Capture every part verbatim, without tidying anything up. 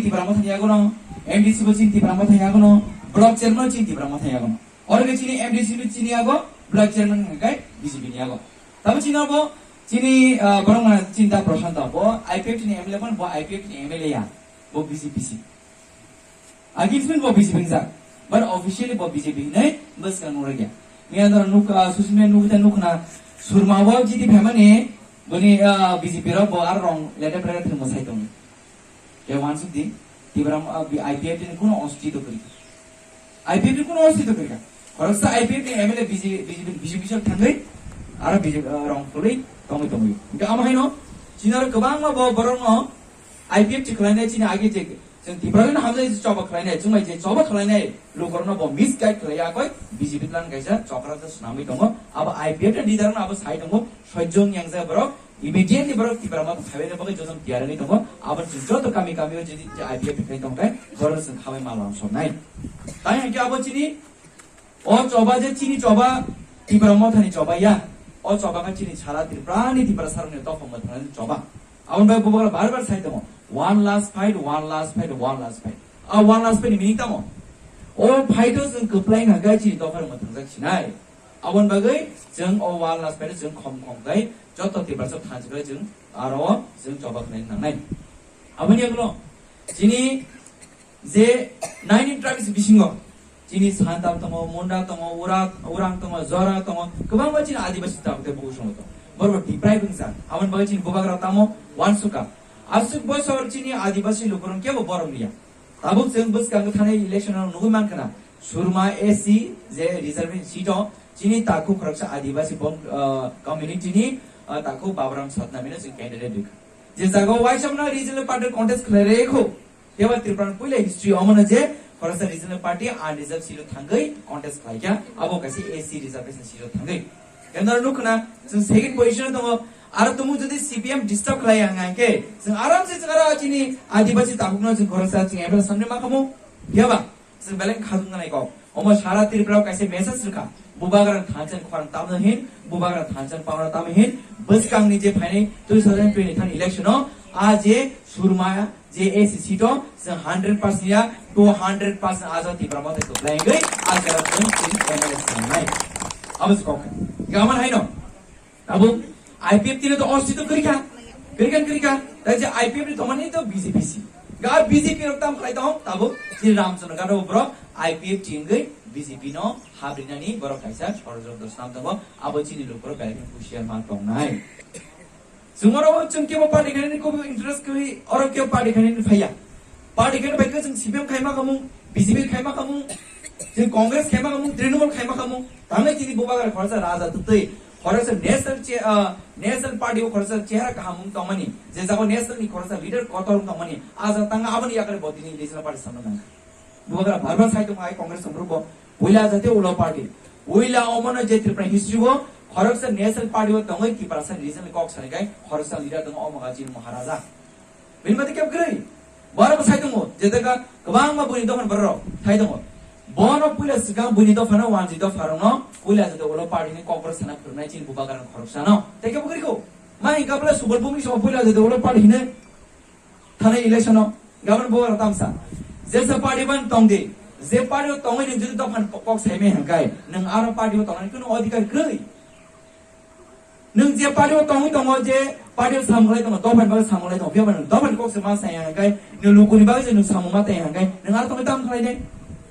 Tipra Motha ni yago no, M D C bo chini Tipra Motha ni yago no, block chairman chini Tipra Motha ni yago no. Oro ke chini M D C bo chini yago, block chairman hwnkhe B J P ni yago. Tamo chini abo chini, ah, borok mana chini da Prashanta bo I P F T ni M L A pon bo I P F T ni M L A ya, bo B J P si. Agin smin bo B J P wngjak, but officially bo B J P hinwi bwskang nukjakya. Miya dora nuk, ah, social media nukta nukna Surma bo G D phaimani boni, ah, B J P rok bo ar rong lete prere thwngmo sai tongo. Khe wansuk di, Tipra, ah, I P F T ni kuno ostito kwrwi. I P F T ni kuno ostito kwrwi kha. Khoroksa I P F T ni M L A B J P, B J P, B J P bisok thangwi, aro B J P, ah, rong khulwi tongwi tongwi. Hingke amo haino, chini aro kwbangma bo borokno I P F T khlainai chini age je, chwng Tipralino hamjai je choba khlainai, chwngbai je choba khlainai, lukurokno bo misguide khlai yakoi, B J P plan kaisa chokra se swnamwi tongo. Abo I P F T ni leader no abo sai tongo, sojjong yang jai borok, Immediately borok Tipra Motha phaibaini bagwi jotono tiyar wngwi tongo. Aboni chwng joto kami kami o jodi I P F T khai tongkhe borok chwng khamai mal rang somnai. Tai hwnkhe abo chini o choba je chini choba Tipra Mothani choba ya. O choba khe chini sara Tripurani Tiprasarokni topha mwthangnaini choba. Aboni bagwi bubagra bar bar sai tongo, "One last fight, one last fight, one last fight." A one last fight ni meaning tamo? O fight o chwng kwplai hwnkhe chini topha mwthangjak sinai. Aboni bagwi chwng o one last fight o chwng khom khom khai joto Tiprasa thansa bai chwng aro chwng choba khlai nangnai. Aboni ulo chini je nine tribes bisingo chini Santal tongo, Munda tongo, Ura-, Urang tongo, Jora tongo, kwbangma chini Adibasi tabuk tei bukusungo tongo. Borok deprive wngjak. Aboni bagwi chini bubagra tamo uansukha. Aswk bosor chini Adibasi lukurok kebo borom liya. Tabuk chwng bwskango thanai election o nugwi mankha na, Surma A C je reservation seat o chini takhuk khoroksa Adibasi bom, ah, community ni, ah, takhuk Baburam Satnami no chwng candidate rikha. Je jaga o waisa mano regional party contest khlai rikhu, kebo Tripura ni puila history omo no je khoroksa regional party unreserved seat o thangwi contest khlaikha, abo kaisa A C reservation seat o thangwi. Kendra nukna, chwng second position o tongo. Aro tumung jodi C P M disturb khlai ang hwnkhe, chwng aram se chwng aro chini Adibasi takhukno chwng khoroksa chwng M L A samni ma khamu. Phiya ba? Chwng beleng khajwng nai kok. Omo sara Tripura o kaisa message rwkha. Bubagra thansa ni khorang tamno hin, Bubagra thansa ni pangno tamno hin, bwskangni je phainai two thousand twenty-three election o, a je Surma je A C seat o, chwng hundred percent ya, two hundred percent ajak Tipra Motha kwplai wngwi, a jaga chwng chini M L A sangnai. Abo se kok. Gaman haino. Abo I P F T no to ostito kwrwi kha. Kwrwi kha, kwrwi kha. Tai je I P F T tongmani to B J P si. Ga B J P rok tam khlai tong, tabuk chini Ramchandra Gado borok I P F T wngwi B J P no habrinani borok kaisa ষড়যন্ত্র snam tongo. Abo chini lukurok belai kheno husiar ma tongnai. Chwng oro chwng kebo party khainani kobo interest kwrwi, oro kebo party khainani phaiya. Party khaina bai khe chwng C P M khaima khamung, B J P khaima khamung, chwng Congress khaima khamung, Trinamool khaima khamung. Tangnai chini bubagra khoroksa raja twtwi, khoroksa national che-, ah, national party o khoroksa chehara kaham wng tongmani, je jaga national ni khoroksa leader kotor wng tongmani, a jaga tanga aboni yakari bo tini national party samno nangkha. Bubagra bar bar sai tongo, ai Congress ni borok bo puila jate ulo party. Puila omono je Tripura history o khoroksa national party o tongwi Tiprasa regional kok sani kai khoroksa leader tongo omo ga chini Maharaja. Bini mate kep kwrwi. Borok bo sai tongo, je daga kwbangma buini dophan borok rok sai tongo. Bono puila swkang buini dophano wanjwi dopha rokno puila jate ulo party ni kok borok sana phwrwngnai chini bubagra khoroksano. Tei kebo kwrwi kho. Ma hingka bwle Subal Bhumik sabo puila jate ulo party hinwi thanai election o gabon bo rok tamsa. Jesa party ban tong di. Je party o tongwi nwng jodi dophan kok sai mai hangkai, nwng aro party o tongnani kuno adhikar kwrwi. Nwng je party o tongwi tongo, je party o samung lai tongo, dophan bagwi samung lai tongo, phiya ba nwng dophan kok se ma sai hangkai, nwng lukuni bagwi je nwng samung ma tai hangkai, nwng aro tongwi tam khlai nai.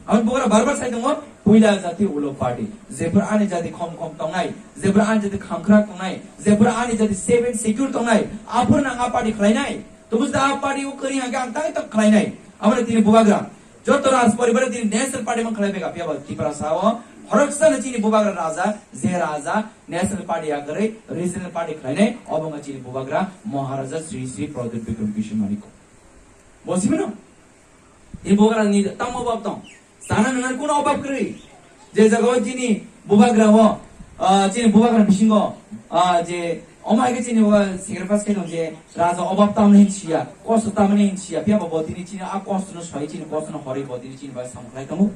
Aboni bokra bar bar sai tongo, puila jati ulo party. Jephuru ani jati khom khom tongnai, jephuru ani jati khamkhrak tongnai, jephuru ani jati safe and secure tongnai, aphuru nang a party khlai nai. Tobus da a party o kwrwi hangke ang tang tang khlai nai. Aboni tini bubagra. Joto raj poribar tini national party mang khlai bega phiya ba Tiprasa o. Khoroksa no chini bubagra raja, je raja national party ya kwrwi regional party khlai nai, obo wngkha chini bubagra Maharaja Sri Sri Pradyot Bikram Kishore Manik. Bo sibino? Tini bubagra ni tamo bab tong. Sana nwngnani kuno obab kwrwi. Je jaga o chini bubagra o, ah, chini bubagra bisingo, ah, je omo hai khe chini o sacrifice khe tong je raja obab tamni hin siya, kosto tamni hin siya, phiya ba bo tini chini a kosto no soi chini kosto no horwi bo tini chini bai samung khlai tongo.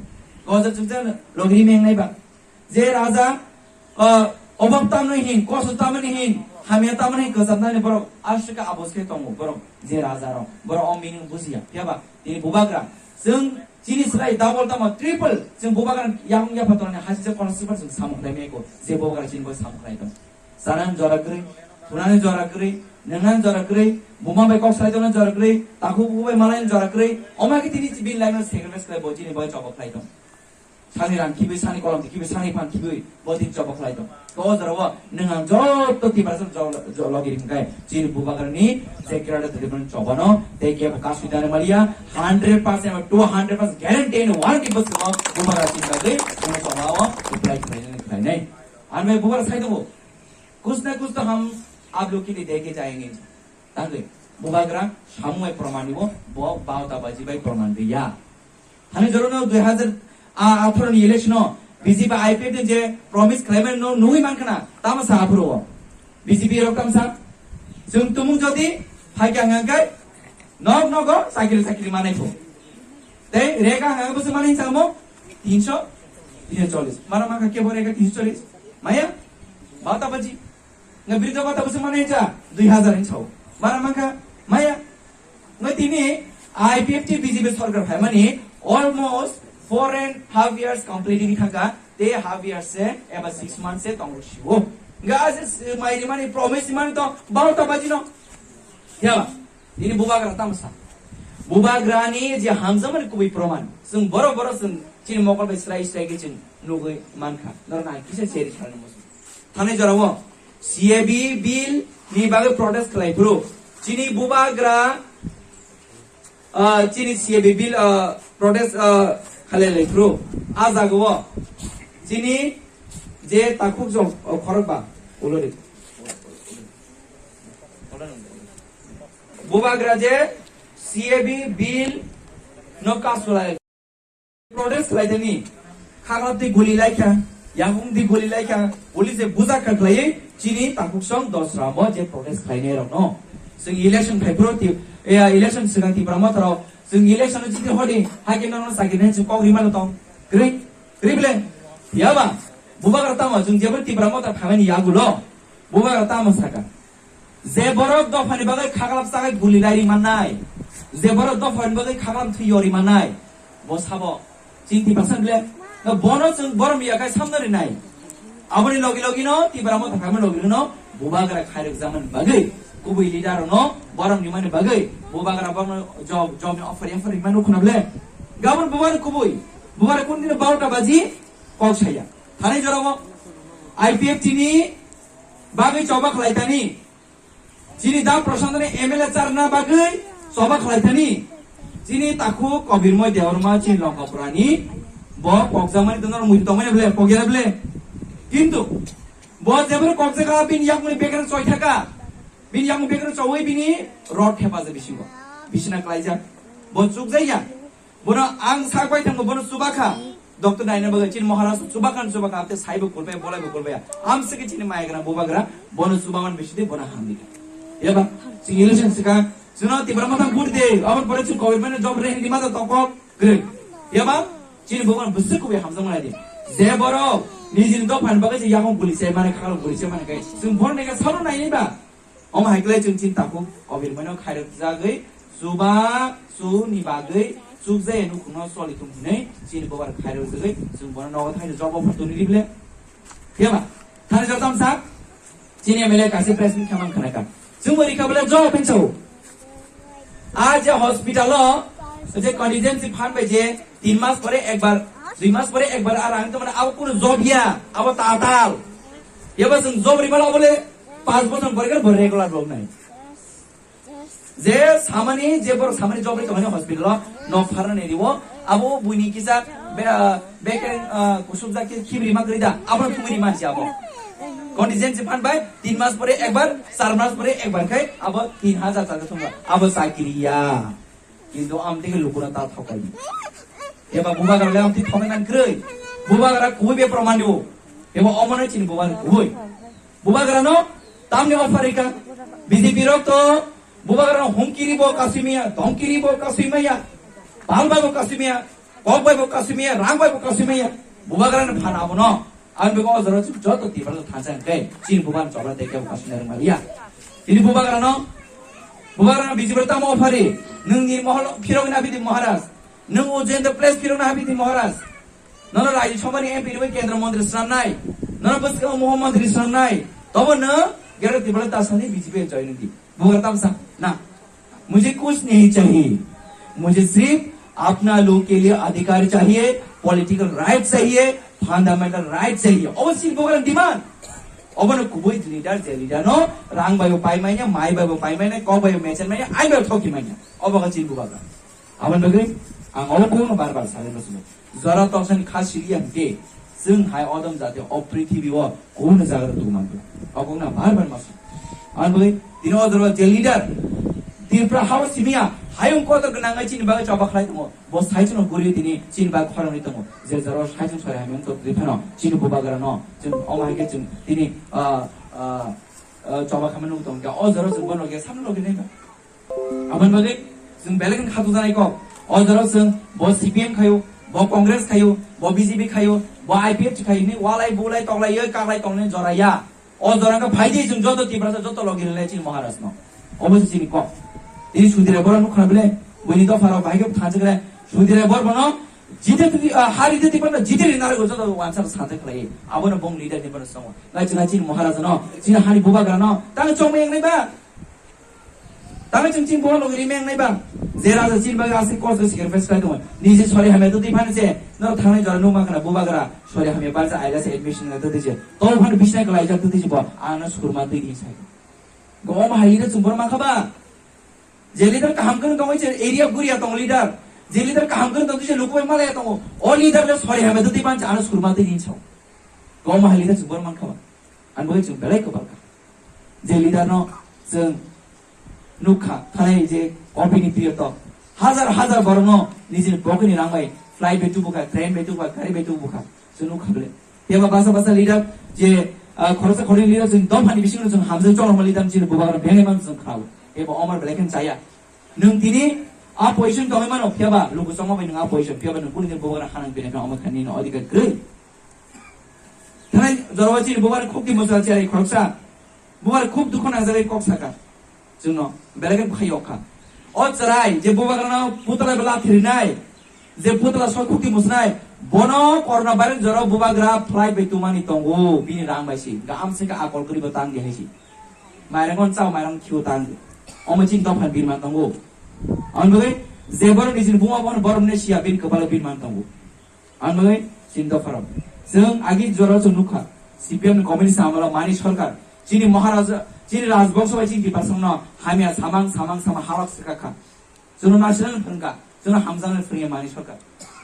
Gojak chukjak logri meng nai ba. Je raja, ah, obab tamni hin, kosto tamni hin, Hamya tamani kwcham nani borok aswk aboske tongo, borok je raja rok, borok o meaning bujiya. Phiya ba tini bubagra, chwng chini slai double tamo triple, chwng bubagra yakung yapha tongnani hasi je kono sipar chwng samung khlai meko, je bubagra chini bai samung khlai tong. Chanani jora kwrwi, thunani jora kwrwi, nwngnani jora kwrwi, buma bai kok salai tongna jora kwrwi, takhuk bubai malai jora kwrwi, omo khe tini bini life no sacrifice khlai bo chini bai choba khlai tong. Sani rang khibui, sani kolom khibui, sani phan khibui, bo din choba khlai tong. To o jora o nwng ang joto tiprasa jo-, jo-, logi ring kai. Chini bubagrani je kerada tadi pun choba no, te ke buka sudah maliya, hundred percent, two hundred percent guarantee ni one people se bubagra chini bagwi, chini choba o, apply khlai nai, khlai nai. Ang bai bubagra sai tongo. Kuch na kuch to hum aap log ke liye de ke jayenge. Tangwi, bubagra samung bai proman dibo, bo bauta baji bai proman diya. Thani joro no dui hazar atharo ni election o B J P I P F T je promise khlaimani no nugwi mankha na, tamo sa aphuru o. B J P rok tamo sa. Chwng tumung jodi phaikha hwnkhe nok nogo sakiri sakiri manai pho. Tei rega hwnkhe bwswk manai hinsa mo? Tinsho, tinsho chollis. Mara mankha kebo rega tinsho chollis. Maya? Bauta baji. Nga birta bata bwswk manai hinsa dui hazar hinsa o. Mara mankha maya. Nga tini I P F T B J P sarkar phaimani almost four and half years complete wngwi thangkha. Tei half year se eba six months se tongo siwo. Nga ase mai rimani promise rimani to bauta baji no. Ya. Nini bubagra tamo sa. Bubagrani je hamjakmani kubui proman. Chwng borok borok chwng chini mokol bai srai srai khe chwng nugwi mankha. Norok ang kisa seri salni muchung. Thani jorao C A B bill ni bagwi protest khlai phuru. Chini bubagra, ah, chini C A B bill, ah, protest, ah, khalai lai phuru. A jagao chini je takhuk jong, oh, khorokba ulori. Bubagra je C A B bill no kasulai protest khlaitani khaklap twi guli laikha, yakung twi guli laikha, police je buja kha khlaiwi chini takhuk song dosra mo je protest khlainai rok no. Chwng election phai phuru ti, eh, election swkang Tipra Motha rok, chwng election no jiti hodi, hai khe nono sakini chwng kok rimano tong. Kwrwi, kwrwi bwle. Yaba, bubagra tamo chwng jeboni Tipra Motha phaimani yagulo. Bubagra tamo saka. Je borok dophani bagwi khaklap chagai guli lai ri mannai, je borok dophani bagwi khaklap thwi yori mannai, bo sabo chini Tiprasa bwle? No, bono chwng borom ya khai samno rinai. Aboni logi logi no Tipra Motha phaimani logi logi no bubagra khairok jamani bagwi, kubui leader no borom nimani bagwi bubagra bono job, job ni offer, offer rimani khuna bwle? Gabon bubagra kubui, bubagra kun dino barota baji kok saya. Thani jorao I P F T ni bagwi choba khlai tani. Chini da Prashant ni M L A charna bagwi choba khlai tani. Chini takhuk Kobirmoy Debbarma chini Longkapura ni bo kokjakmani tono mui tongmani bwle, kokya bwle. Kintu bo jebro kokjaka bini yakmani bekar choi thaka. Bini yakmani bekar choi bini rod thepa je bisingo. Bisina klaijak. Bo chukjaya. Bono ang sak bai thango, bono chubakha. Doctor naina bagwi chini Maharaj chubakha, chubakha, amte saibo kulbai, bolaibo kulbai. Amsiki chini maigra, bubagra, bono chubaman bisidi, bono hamdika. Yaba, chini election sika, chino Tipra Motha vote de, abon pore chini government job re hindi mata tokok, gre. Yaba, chini bubagra bwswk kubui hamjak manai di. Je borok, nijini dophani bagwi se yakung guli se mane, khalo guli se mane kai. Chwng bono nega salo naini ba. Omo hai khlai chwng chini takhuk Kobirmoino khairokjagwi chuba chuni bagwi chukjaya nukhungno choli thung hinwi chini bubagra khairokjagwi chwng bono nogo thaino job offer toni rible. Phiyaba thani joto amsa chini M L A kaisa press meet khamang khanaka. Chwngbo rikha bole job hinwi sao. A je hospital o je contingency fund bai je tin mas pore ekbar, dui mas pore ekbar a rang tongmani abo kuno job ya, abo tatal. Yaba chwng job ribala bole Panch bochor pore khe bo regular rok nai. Je samani, je borok samani job ri tongmani hospital o nok pharnani rio, abo buini kisa be-, ah, bekeng, ah, kusubjak khe khibri ma kwrwi da, abono thumwi ri mansi abo. Contingency fund bai tin mas pore ekbar, char mas pore ekbar khai abo tin hajar char thumba, abo chakiri ya. Kintu amtwi khe lukurok ta thokaidi. Eba bubagra le amtwi thokai nang kwrwi. Bubagra kubui be proman dibo. Eba omono chini bubagra kubui. Bubagra no tamni offer rika. B J P rok to bubagra no humki ribo kasui maya, dhomki ribo kasui maya, pal bai bo kasui maya, kok bai bo kasui maya, rang bai bo kasui maya. Bubagra no phana abono. Ang bego o jora chwng joto Tiprasa thansa hwnkhe chini bubagrano chobra tei kebo kasina rwngmaliya. Tini bubagrano, bubagrano B J P tamo ofari, nwngni mohol phirogna bidi Maharaj, nwng o jenda place phirogna habidi Maharaj. Nono Rajya Sabhani M P rwi kendra montri swnamnai, nono bwskango muhya montri swnamnai, tobo nwng Greater Tiprasa tasani B J P join wngdi. Bubagra tamsa na. मुझे कुछ नहीं चाहिए, मुझे सिर्फ अपना लोग के लिए अधिकार चाहिए, पॉलिटिकल राइट चाहिए, फंडामेंटल राइट चाहिए। Obo chini bubagrani demand. Obono kubui leader, je leader no rang bai bo pai manya, mai bai bo pai manya, kok bai bo mechen manya, ai bai bo thoki manya. Obo ka chini bubagra. Aboni bagwi ang obo kokno bar bar salai muchungo. Jora toksani kha siliya hwnkhe, chwng hai odom jati o prithibi o kubun jaga rok tongmani. O kokno bar bar ma song. Aboni bagwi tini o jora je leader Tripura hao simiya hayung kotor gwnang chini bagwi choba khlai tongo. Bo saichung no guri tini chini bagwi khorang ri tongo. Je jora saichung sori hamya wngtong twi phano chini bubagra no chwng omo hai khe chwng tini, ah, ah, ah, choba khamani nuk tongo. O jora chwng bono khe samno logi nai ba. Aboni bagwi chwng belai kheno khato janai kok. O jora chwng bo C P M khayo, bo Congress khayo, bo B J P khayo, bo I P F T khayo, ni walai bulai toklai ye kaklai tongnai jora ya. O jora khe phai di chwng joto Tiprasa joto logi rwlai chini Maharaj no. Obo se chini kok. Tini Sudhir Rai Borok nukha bile, buini dopha rok bahai khe thansa khe Sudhir Rai Borok bono jite twi, ah, hari de Tiprasa jite ri narwgo joto wansa sa thai khlai. Abono bong leader ni bono songo. Nai chwng chini Maharaj no, chini hani bubagra no, tang chongmeng nai ba. Tamo chwng chini bubagra logi rimeng nai ba? Je raja chini bagwi aswk kosto sacrifice khlai tongo. Niji sori hamya twi phano se, norok thangnai jora nukma khna bubagra sori hamya barsa aila se admission na twi se. Tol phano bisna kwlai jak twi se bo, ano surma twi din sai. Go omo hai leader chwng borok mankha ba? Je leader kaham kwrwng tongo se area guria tongo leader. Je leader kaham kwrwng tongo se luku bai malaya tongo. O leader le sori hamya twi phano se ano surma twi din sao. Go omo hai leader chwng borok mankha ba? Ang bagwi chwng belai kwbal kha. Je leader no chwng nukha, thanai je copy ni period o hajar hajar borok no nijini pocket ni rang bai flight bai tubukha, train bai tubukha, gari bai tubukha. Chwng nukha bele. Teba basa basa leader je, ah, khoroksa khoroknwi leader chwng dophani bisingo chwng hamjak chorokma leader chini bubagra bengwi man chwng kha. Teba omar belai khe chaya. Nwng tini a position tongwi mano, phiya ba luku chongma bai nwng a position, phiya ba nwng kunu din bubagra hanang bini kha omo kha nini odhikar kwrwi. Thanai jorao chini bubagra khukti mwchal chari khoroksa. Bubagra khub dukhu nangjagwi kok saka. Chwngno belai khe bwkhai yok kha. O chwrai je bubagrano putla bela thirinai, je putla soi khukti mwsnai, bono corona virus jorao bubagra flight bai tumani tongo, bini rang bai si. Gaham se ka akol kwrwi bo tang di hai si. Mairang on chao, mairang khiu tang di. Omo chini dopha birman tongo. Ang bagwi je borok nijini buma bono borok ne siya bini kwpalo birman tongo. Ang bagwi chini dopharok. Chwng agi jora chwng nukha, C P M ni communist amalo mani sarkar, chini Maharaja, chini Rajbongso bai chini Tiprasano hamya samang samang sama halok swkakha. Chwngno nasinani phwrwngkha, chwngno hamjaknani phwrwngya mani sarkar.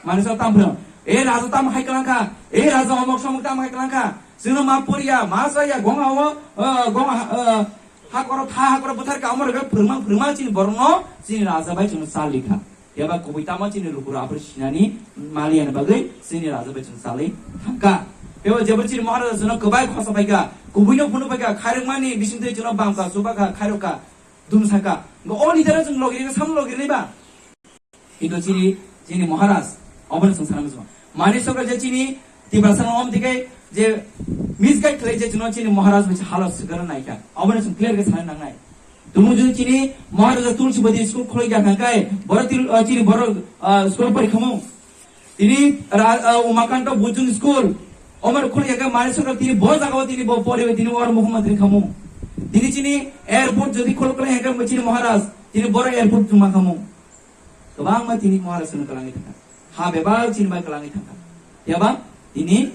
Mani sarkar tam phwrwng, e raja tam hai kwlangkha, e raja omok somok tam hai kwlangkha, chwngno ma poriya, ma chaya, gonga o, o, gonga, o, hakoro tha, hakoro bwtharkha, omo rwgwi phwrwngma, phwrwngma chini borokno, chini raja bai chwngno chalikha. Phiya ba kubui tamo chini lukurok aphuru sinani maliya ni bagwi chini raja bai chwng salwi thangkha. Phiya ba jebo chini Maharaja chwngno kwbai khosa phaikha, kubuino phunuk phaikha, khairokmani bisingtwi chwngno bamkha, chubakha, khairokha, dumsakha. Ngo o leader chwng logi rikha, samno logi rikha ba? Kintu chini, chini Maharaj, obono chwng sana muchungo. Mani sarkar je chini Tiprasa no om dikai je misguide khlai je chwngno chini Maharaj bai halok swkang naikha. Obono chwng clear khe sana nangnai. Tumung jodi chini Maharaja Tulsi Badi school khulai ya kha kai, boro til, ah, chini boro, ah, school pori khamung. Tini ra-, ah, Umakanto Bujung school, omar khulai ya kha mani sarkar tini bo jaga o tini bo pori tini oro mukhyamantri khamung. Tini chini airport jodi khulai khulai ya kha chini Maharaj, tini boro airport chuma khamung. Kwbangma tini Maharaj no kwlangwi thangkha. Ha bebak chini bai kwlangwi thangkha. Yaba tini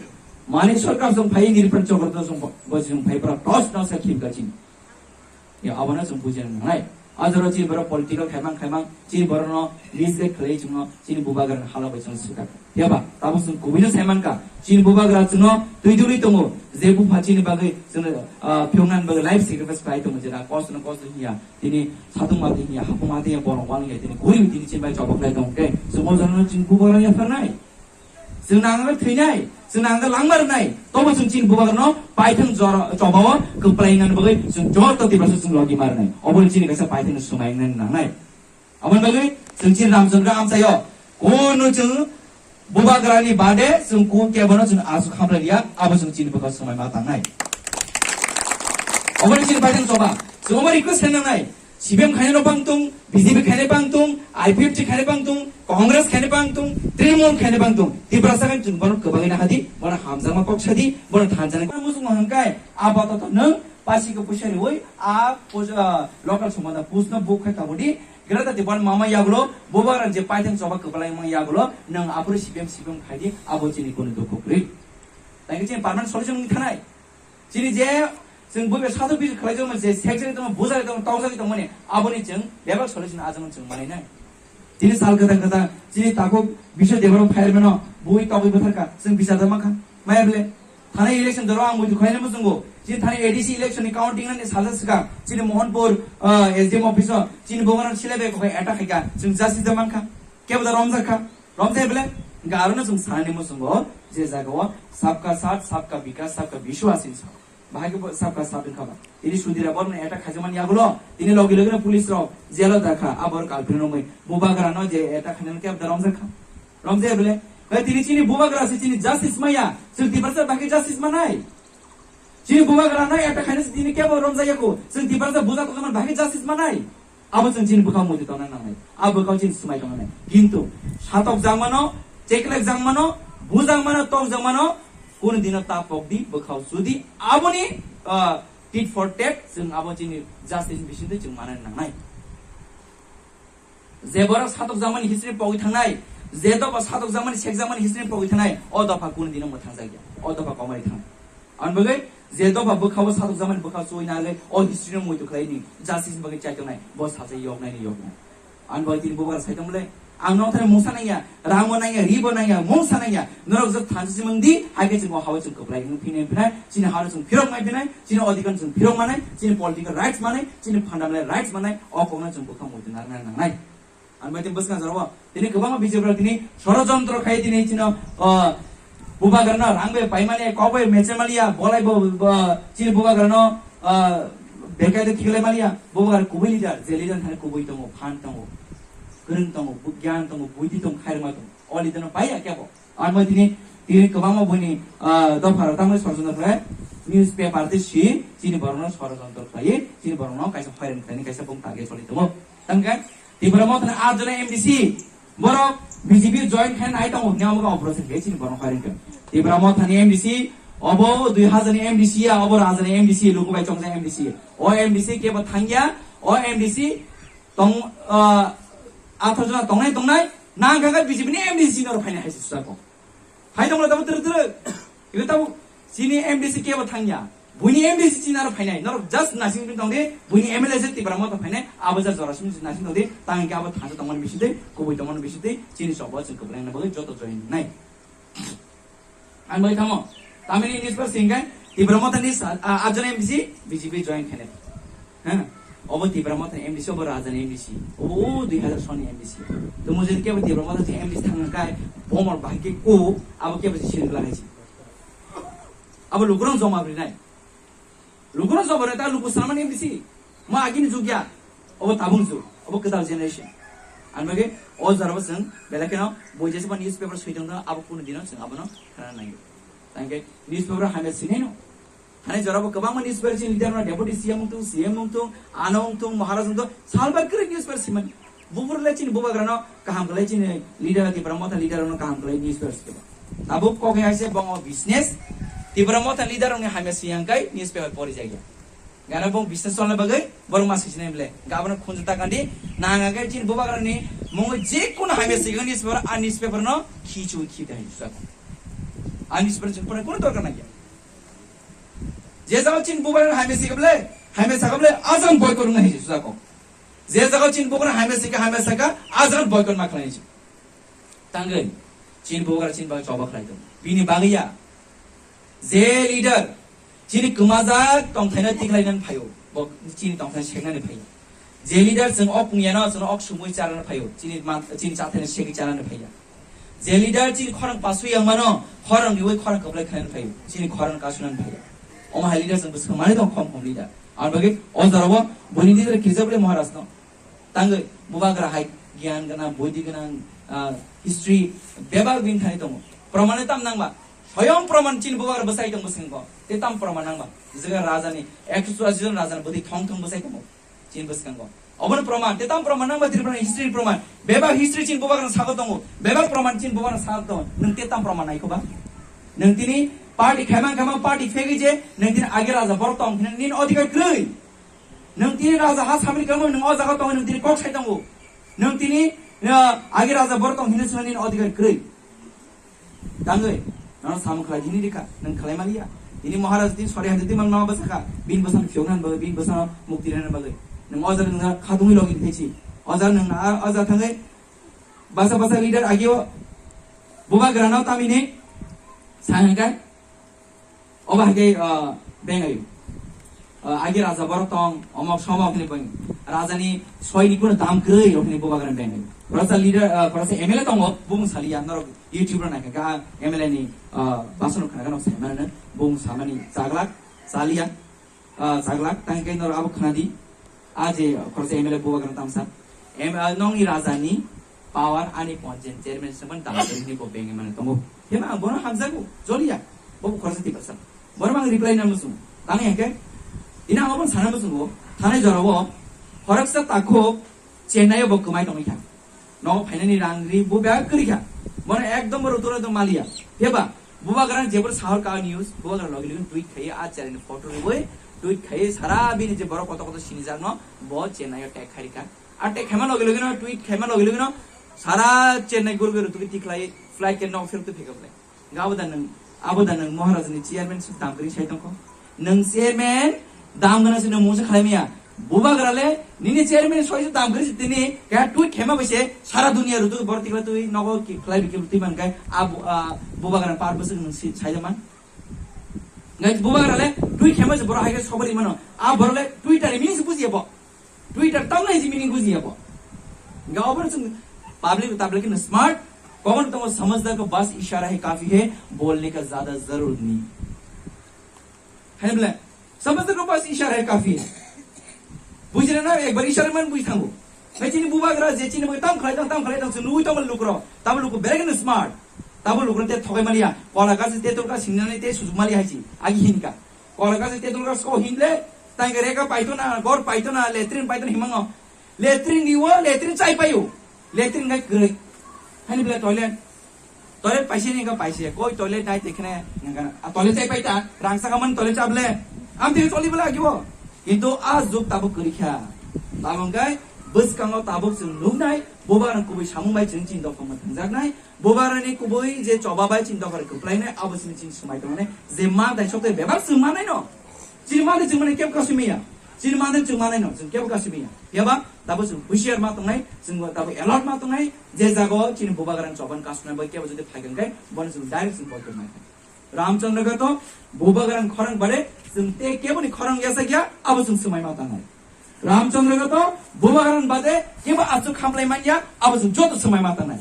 mani sarkar song phai nirpan chokor to song bo song phai pura tos no sa khim ka chini. Ya, abono chwng bujina nangnai. Ajaro chini borok political khaimang khaimang, chini borokno misguide khlai chwngno chini bubagrani hala bai chwng swkak. Phiya ba, tabuk chwng kubuino saimankha, chini bubagra chwngno twi duli tongo, je bupha chini bagwi chwngno, ah, phiyoknani bagwi life sacrifice khlai tongo, jera kosto no kosto hiya, tini satung mati hiya, hapung mati hiya, borok wani hiya, tini gurib tini chini bai chobok lai tongo khe, chwng o jorano chini bubagra yaphar nai. Chwng nangno thwinai, chwng nangno langma rwnai, tobo chwng chini bubagrano paithang jora chobao kwplai nani bagwi chwng joto Tiprasa chwng logi ma rwnai. Obo chini kaisa paithang swmai nani nangnai. Aboni bagwi chwng chini Ramchandra amchaio kono chwng Bubagrani bade chwng kung kebono chwng aswk hamlai liya, abo chwng chini bwkhao swmai ma tangnai. Oboni chini baithang choba, chwng omo request khaina nangnai, C P M khainai no bangtung, B J P khainai bangtung, I P F T khainai bangtung, Congress khainai bangtung, Trinamool khainai bangtung, Tiprasa khainai chwng bono kwbangwi nahadi, bono hamjakma kok sadi, bono thanjaknai. Muchung hwnkhai, apato to nwng, Pasi ko puisa riwi a puja local somada pusno buk khai tabodi grata diban mama yagulo bubagra je paithang choba kwplai mang yagulo nang apuri C P M C P M khaidi abo chini kunu dukhu kwrwi. Thank you, chini permanent solution wngwi thanai. Chini je chwng buibai sathok bisuk khlai jokma je sekjagwi tongma bujagwi tongma tokjagwi tongmani aboni chwng bebak solution ajang chwng manai nai. Chini sal kwthang kwthang chini takhuk Biswa Debbarma fireman no bui togwi bwtharkha chwng bichar da mankha. Maya bele. Thani election doro ang muitu khlaina muchungo. Chini thani A D C election ni counting nani salsa swkang. Chini Mohanpur, ah, S D M office o. Chini bongorok sile bai kokoi attack khaika. Chwng justice da mankha. Kebo da romjak kha. Romjak bele. Hingke aro no chwng sanani muchungo. Je jaga o sabka saath, sabka vikas, sabka vishwas hinwi sao. Bahai khe bo sabka saath wngkha ba. Tini Sudhir Debbarma no attack khaijakmani yagulo. Tini logi logi no police rok jail o dakha. Abor culprit no mui. Bubagra no je attack khainani kebo da romjak kha. Romjak bele. Hai tini chini bubagra se chini justice maya. Chwng Tiprasa bahai justice manai. Chini bubagra nai attack khaina se tini kebo romjak yako. Chwng Tiprasa buja tongmani bahai justice manai. Abo chwng chini bwkhao muitu tongna nangnai. Abo bwkhao chini swmai tongna nai. Kintu satok jangmano, cheklek jangmano, bujangmano, tokjangmano, kunu dino ta pokdi bwkhao sudi. Aboni, ah, tit for tat chwng abo chini justice bisingtwi chwng manani nangnai. Je borok satokjakmani history pogwi thangnai, je dopha satokjakmani, sekjakmani history pogwi thangnai, o dopha kunu dino mwthangjakya, o dopha komari thangnai. Ani bagwi je dopha bwkhao satokjakmani bwkhao chuwi nangwi o history no muitu khlaini justice bagwi chaitongnai, bo sacha yoknaini yoknai. Ani bagwi tini bubagra saitong bwle, ang nothani mungsa nangya, rangbo nangya, ribo nangya, mungsa nangya, norok jat thansa simung di, hai khe chwng o hao chwng kwplai wng phinai phinai, chini hao chwng phirok mai phinai, chini odhikar chwng phirok manai, chini political rights manai, chini fundamental rights manai, o kokno chwng bwkha muitu narwkna nangnai. Ang bai tini bwskango jorao tini kwbangma B J P rok tini sorojontro khai tini chino, o, bubagrano rang bai paimani, kok bai mechemaliya, bolai bo, bo, chini bubagrano, o, bekai de khiklai maliya, bubagra kubui leader, je leader thani kubui tongo, phan tongo, kwrwng tongo, bu-, gyan tongo, buidi tongo, khairokma tongo. O leader no paiya kebo. Ang bai tini, tini kwbangma buini, ah, dopha rok tamo sorojontro khlai, newspaper tei si, chini borokno sorojontro khlai, chini borokno kaisa hoiran khlaini kaisa bung target choli tongo. Tangkhe Tipra Mothani atjona M D C, borok B J P join khaina nai tongo, hwnwi omoke operation khe chini borokno hoiran khe. Tipra Mothani M D C, obo dui hazar ni M D C ya, obo raja ni M D C, luku bai chongjak M D C. O M D C kebo thangya, o M D C tong, ah, atjona tongnai tongnai, nang kha khe B J P ni M D C norok phaina hai se sujako. Hai tongla tabo twrwk twrwk. Ibe tabo chini M D C kebo thangya. Buini M D C chini aro phainai. Norok just nasing pin tongdi, buini M L A se Tipra Motha phainai, abo ja jora simi nasing tongdi, tang ke abo thansa tongmani bisingtwi, kubui tongmani bisingtwi, chini sobo chwng kwplengna bagwi joto join nai. Ang bai thamo. Tamini newspaper singkhe, Tipra Motha ni sa-, a, ajoni M D C, B J P join khainai. Ha? Obo Tipra Motha ni M D C, obo Raja ni M D C. Obo o dui hazar soni M D C. To mujhe kebo Tipra Motha ni M D C thangna kai, bomor bahai ke ko, abo kebo si sirgla hai si. Abo lukurang joma brinai. Lukurang joma brinai, ta luku sanamani M D C. Ma agini jugya. Obo tabung jug. Obo kwtal generation. Ang bagwi o jora bo chwng belai kheno boi jesa ba newspaper soi tongno, abo kunu dino chwng abono khana nangyo. Tangke newspaper hamya sinai no. Thani jorabo kwbangma newspaper chini leader no deputy C M wngthung, C M wngthung, ano wngthung, Maharaj wngthung, salbar kwrwi newspaper simani. Buphuru le chini bubagrano kaham khlai, chini leader Tipra Motha leader no kaham khlai newspaper sikha. Tabuk kok hai se bongo business, Tipra Motha leader ni hamya siyang kai newspaper pori jagya. Gana bong business cholna bagwi borok ma siksinai bole. Gabana khunju takandi, nanga kai chini bubagrani mungo je kono hamya sikha newspaper, a newspaper no khichu khita hai sako. A newspaper chini kono kono dorkar nangya. Je jaga chini bubagra hamya sikha bole, hamya sakha bole, ajan boycott wngna hinwi sujako. Je jaga chini bubagra hamya sikha, hamya sakha, ajan boycott ma khlai hinwi. Tangwi chini bubagra chini bagwi choba khlai tongo. Bini bagwi ya. Je leader chini kwmajak tongthaino tikhlainani phaio, bo chini tongthai seknani phaio. Je leader chwng ok pungyano chwng ok sumui charana phaio, chini man, chini chathaino segwi charana phaiya. Je leader chini khorang pasui yang mano, khorang riwi khorang kwplai khlaina phaio, chini khorang kasunani phaiya. Omo hai leader chwng bwswk manwi tong khom khom leader. Ang bagwi o jorao buini leader kijak le Maharaj no. Tangwi bubagra hai gyan gwnang, buidi gwnang, Ah, history bebak bini thani tongo. Proman tam nangba. Soyong proman chini bubagra bwsai tong bwskango. Te tam proman nangba. Jaga raja ni ekso churashi jon raja ni bwtwi thong thong bwsai tongo. Chini bwskango. Obono proman. Te tam proman nangba Tripura ni history proman. Bebak history chini bubagra sago tongo. Bebak proman chini bubagra sago tongo. Nwng te tam proman naikho ba? Nwng tini party khaimang khaimang party phegwi je nwng tini age raja borok tong hwnwi nini odhikar kwrwi. Nwng tini raja ha samani kamo nwng o jaga tongo, nwng tini kok sai tongo. Nwng tini, uh, age raja borok tong hwnwi swngnani odhikar kwrwi. Tangwi, nono samung khlai hini rikha, nwng khlai maliya. Tini Maharaj tini sori hadi tini mang nama bwsakha, bin bwsano phiyok nan bagwi, bin bwsano mukti rwna bagwi. Nwng o jaga nwng khadungwi logi thaichi. O jaga nwng na, o jaga thangwi basa basa leader agio bubagrano tamini sa hwnka. Obo hai khe, ah, bengai. Ah, age raja borok tong, omok somok hinwi beng. Raja ni soi ni kuno dam kwrwi rok hinwi bubagra bengai. Khoroksa leader, ah, khoroksa M L A tongo, bumung saliya, norok YouTube ro naikha, ah, M L A ni, ah, bason khna gano sai mano, bumung samani chaglak, saliya, ah, chaglak, tang khe norok abo khna di. A je khoroksa M L A bubagra tamsa. Em, ah, nongni raja ni power ani panchayat chairman se man dam kwrwi hinwi bo beng mano tongo. Hema ang bono hamjago, joliya. Bo khoroksa tipasa. Bono ang reply na muchung. Tang yang khe. Ina ang bono sana muchungo. Thanai jorao khoroksa takhuk Chennai o bo kwmai tongwi kha. Nogo phainani rang ri bo bag kwrwi kha. Bono ekdom bo ruturo dong maliya. Heba, bubagrang jebor sahor ka news, bubagrang logi logi tweet khaiye, a channel ni photo rwi, tweet khaiye, sara bini je borok koto koto sinijak no, bo Chennai o tag khai rikha. A tag khaima logi logi no, tweet khaima logi logi no, sara Chennai guru guru tuki tikhlai, flight ke nok phirok tu phika bole. Ga abo da nang, abo da nang Maharaj ni chairman suk dam kwrwi sai tongkho. Nwng chairman dam gana se nwng mungsa khlai maya. Bubagra le nini chairman soi se dam kwrwi se tini kaya tweet khema bai se sara dunia rutu borok tikla twi nogo ki khlai bikil twi man kai a bu-, a bubagra par bwswk nwng si sai man. Ngai bubagra le tweet khema se borok hai khe sobari mano. A borok le Twitter ni meaning se bujiya bo. Twitter tamo hai meaning bujiya bo. Ga obo chwng public tablet ke smart, kogon tamo samajhdar ko bas ishara hai kafi hai, bolne ka zyada zaroor nahi. Hai bole, samajhdar ko bas ishara hai kafi hai. Bujina na, ekbar ishara man buji thango. Ngai chini bubagra je chini bai tam khlai tang, tam khlai tang, chwng nugui tamo lukro, tamo luku berekno smart. Tamo lukro te thogai maliya, kola gasi te tolka singnani te sujuk maliya hai chi, agi hinka. Kola gasi te tolka sko hinle, tang reka paito na, gor paito na, latrine paito na himango. Latrine ni o, latrine chai payo. Latrine ngai kwrwi. Hani bela toilet. Toilet paise ni ka paise. Koi toilet nai te khne nang a toilet chai paita. Rang saka man toilet chable. Am te choli bela agibo. Kintu a juk tabuk kwrwi kha. Tabuk kai bwskango tabuk chwng nuknai. Bubagrang kubui samung bai chwng chini dopha ma thangjaknai. Bubagrang ni kubui je choba bai chini dopha kwplainai. Abo chini chini swmai tongnai. Je ma dai sok te bebak chwng manai no. Chini mande chwng mani kebo kasu maya. Chini mande chwng mani no, chwng kebo kasu maya. Yaba, tabo chwng husiar ma tongnai, chwng tabo alert ma tongnai, je jago chini bubagrang choban kasunai bai kebo jodi phaikan kai, bono chwng direct chwng boycott mai. Ramchandra gato bubagrang khorang bare, chwng te kebo ni khorang yasa gya, abo chwng swmai ma tangnai. Ramchandra gato bubagrang bade kebo asuk khamlai manya, abo chwng joto swmai ma tangnai.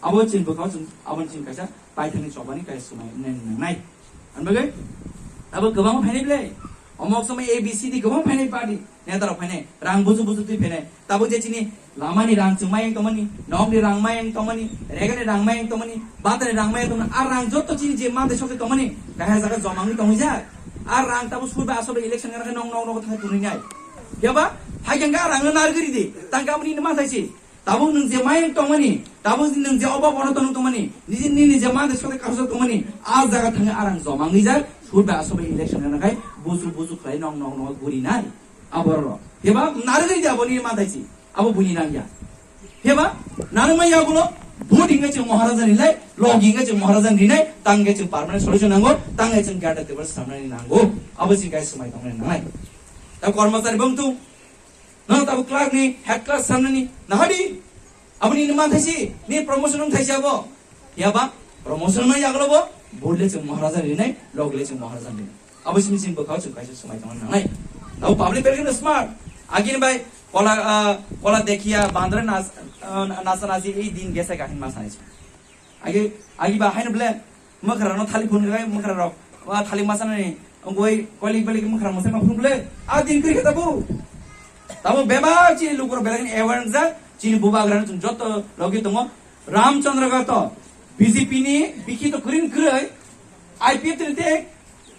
Abo chini bwkhao chwng, abo chini kaisa paithakni chobani kaisa swmai nai nangnai. Ang bagwi abo kwbangma phainai bwle. Omok somoi A B C D kwbangma phainai party, neta rok phainai, rang buju buju twi phainai. Tabuk je chini lamani rang chwng mayang tongmani, nokni rang mayang tongmani, regani rang mayang tongmani, batani rang mayang tongmani, a rang jotto chini je mantei sokhe tongmani, kahar jaga joma wngwi tongwijak. A rang tabuk survey asobe election gana khe nong nok nok thangwi tongwi nai. Phiya ba phaikhe a rang no narwgwi ridi, tangka aboni hwnwi manthaisi. Tabuk nwng je mayang tongmani, tabuk nwng je obo bono tong tongmani, nini, nini je mantei sokhe kaisa tongmani, a jaga thangwi a rang joma wngwi jak, survey asobe election gana khai busu busu khlai nong nong nong guri nai. Aborok. Heba narwgwi di abo nini manthaisi. Abo buini nangya. Heba narwgma yagulo vote hingkhe chwng Maharaja ni lai, log hingkhe chwng Maharaja ni rinai, tang hingkhe chwng permanent solution nango, tang hingkhe chwng greater Tipraland samnani nango. Abo chini kaisa swmai tongnani nangnai. Ta kormachari bongtu. Nono tabuk clerk ni, head clerk samnani nahadi. Aboni ni manthaisi, ni promotion wng thaisi abo. Yaba, promotion no yaglo bo, vote le chwng Maharaja rinai, log le chwng Maharaja rinai. Abo simi simi bwkhao chwng kaisa swmai tongna nangnai. Abo public belai kheno smart. Agini bai kola, ah, kola dekhiya bandra nas, ah, nasa nasi ei din gesa gahin ma sanai. Agi, agi ba haino ble, mwkhra no thali phun gai mwkhra rok. Wa thali ma sanai, ongoi kolik belik mwkhra mo sai ma phun ble. A din kri khata bu. Tabo bebak chini lukur belai kheno aware jak, chini bubagra chwng joto logi tongo. Ramchandra Gato, B J P ni bikhi to kwrwi kwrwi, I P F ni te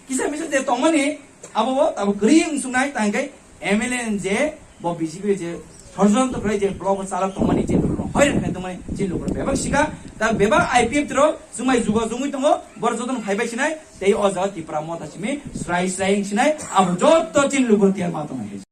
kisa misa te tongmani, abo bo abo kwrwi wng sungnai, tang khe M L A ni je bo B J P je ষড়যন্ত্র khlai je block o chalok tongmani, je lukurok hoiran khlai tongmani, je lukurok bebak sika, ta bebak I P F rok chumai jugo jungwi tongo, bor jotono phaibai sinai, tei o jaga Tipra Motha simi srai srai wng sinai, abo joto chini lukurok tiyar ma tongnai.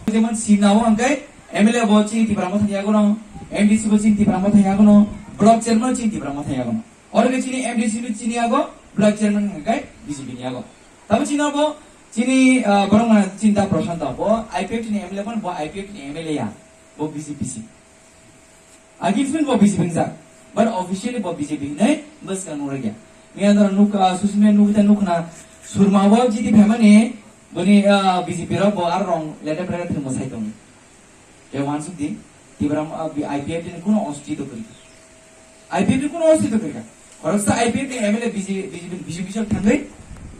Jemon Simna o hwnkhe M L A bo chini Tipra Motha ni yago no, M D C bo chini Tipra Motha ni yago no, block chairman chini Tipra Motha ni yago no. Oro khe chini M D C bo chini yago, block chairman hwnkhe B J P ni yago. Tamo chini abo chini, ah, borok na chini da Prashanta bo I P F ni M L A bo, bo I P F ni M L A ya, bo B J P si. Agin fin bo B J P wngjak, but officially bo B J P hinwi bwskang nukjakya. Miyadra nuk, ah, social media nukta nukna Surma bo G D phaimani, boni, ah, B J P rok bo ar rong lete prete thwngmo sai tongo. Tei wansuk di, Tipra, ah, I P F ni kuno ostito kwrwi. I P F ni kuno ostito kwrwi kha. Khoroksa I P F ni M L A B J P, B J P, B J P sok thangwi,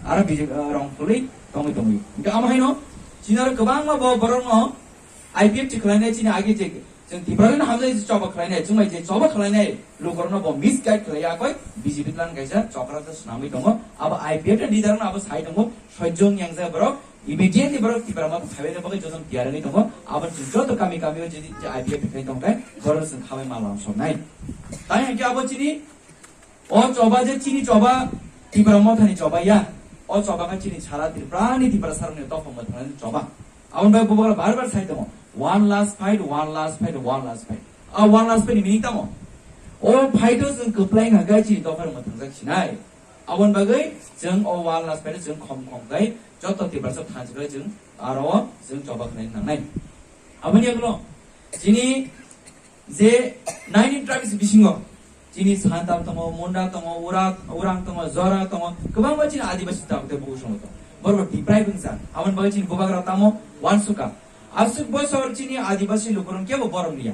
aro B J P, ah, rong khulwi tongwi tongwi. Hingke amo haino, chini aro kwbangma bo borokno I P F ti khwlainai chini age je Chwng Tipralino hamjai je choba khlainai, chwngbai je choba khlainai lukurokno bo misguide khlaiya koi B J P plan kaisa chokra se swnamwi tongo. Abo I P F ni leader no abo sai tongo, sojjong yang je borok, immediately borok Tipra Motha thaibai bagwi jotono tiyar wngwi tongo. Abo chwng joto kami kami o je, je I P F ni khai tongkhe borok chwng khamai mal lam soknai. Tai hwnkhe abo chini O choba je chini choba, Tipra Mothani choba ya. O choba khe chini sara Tripurani Tiprasarokni topha mwthangnaini choba. Aboni bagwi bubagra bar bar sai tongo, "One last fight, one last fight, one last fight." A one last fight ni meaning tamo? O fight o chwng kwplai wngkha khe chini dophar mwthangjak sinai. Aboni bagwi chwng o one last fight o chwng khom khom khe joto Tiprasa thansa khe chwng aro o chwng choba khlaina nangnai. Aboni yagulo chini je nine tribes bisingo chini Santal tongo, Munda tongo, Ura-, Urang tongo, Jora tongo, kwbangma chini Adibasi tabuk tei bukusungo tongo. Borok deprive wngkha. Aboni bagwi chini bubagra tamo uansukha. Aswk bosor chini Adibasi lukurok kebo borom liya.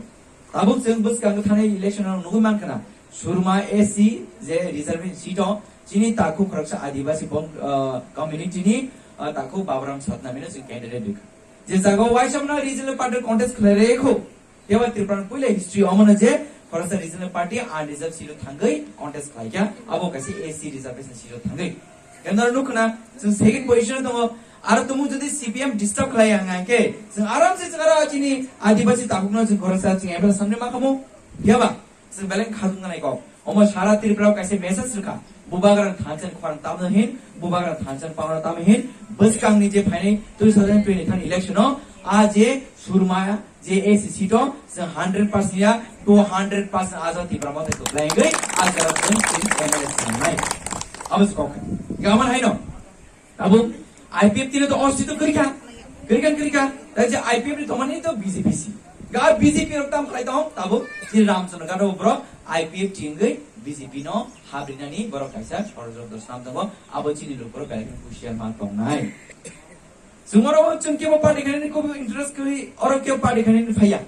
Tabuk chwng bwskango thanai election o nugwi mankha na, Surma A C je reservation seat o chini takhuk khoroksa Adibasi bong-, ah, community ni, ah, takhuk Baburam Satnami no chwng candidate rikha. Je jaga o waisa mano regional party contest khlai rikhu. Teibo Tripura ni puila history omono je khoroksa regional party unreserved seat o thangwi contest khlaikha, abo kaisa A C reservation seat o thangwi. Khe noro nukho na, chwng second position o tongo, aro tumung jodi C P M disturb khlai ang khe, chwng aram se chwng aro chini Adibasi takhukno chwng khoroksa chwng M L A samni ma khamu, phiya ba? Chwng belai khajwk nanai kok. Omo sara Tripura o kaisa message rwkha. Bubagra thansa ni khorang tamno hin, bubagra thansa ni pangno tamno hin, bwskang ni je phainai two thousand twenty-three election o, a je Surma je A C seat o, chwng hundred percent ya, two hundred percent a jaga Tipra Motha kwplai wngwi, a jaga chwng chini M L A sanai. Abo se kok. Gaman haino. Tabuk I P F T no to ostito kwrwi kha. Kwrwi kha, kwrwi kha. Tai je I P F T tongmani to B J P si. Ga B J P rok tam khlai tong, tabuk je Ramchandra Gato borok I P F T wngwi B J P no habrinani borok kaisa sorojontro snam tongo. Abo chini lukurok belai kheno husiar ma tongnai. Chwng oro chwng kebo party khainani kobo interest kwrwi, oro kebo party khainani phaiya.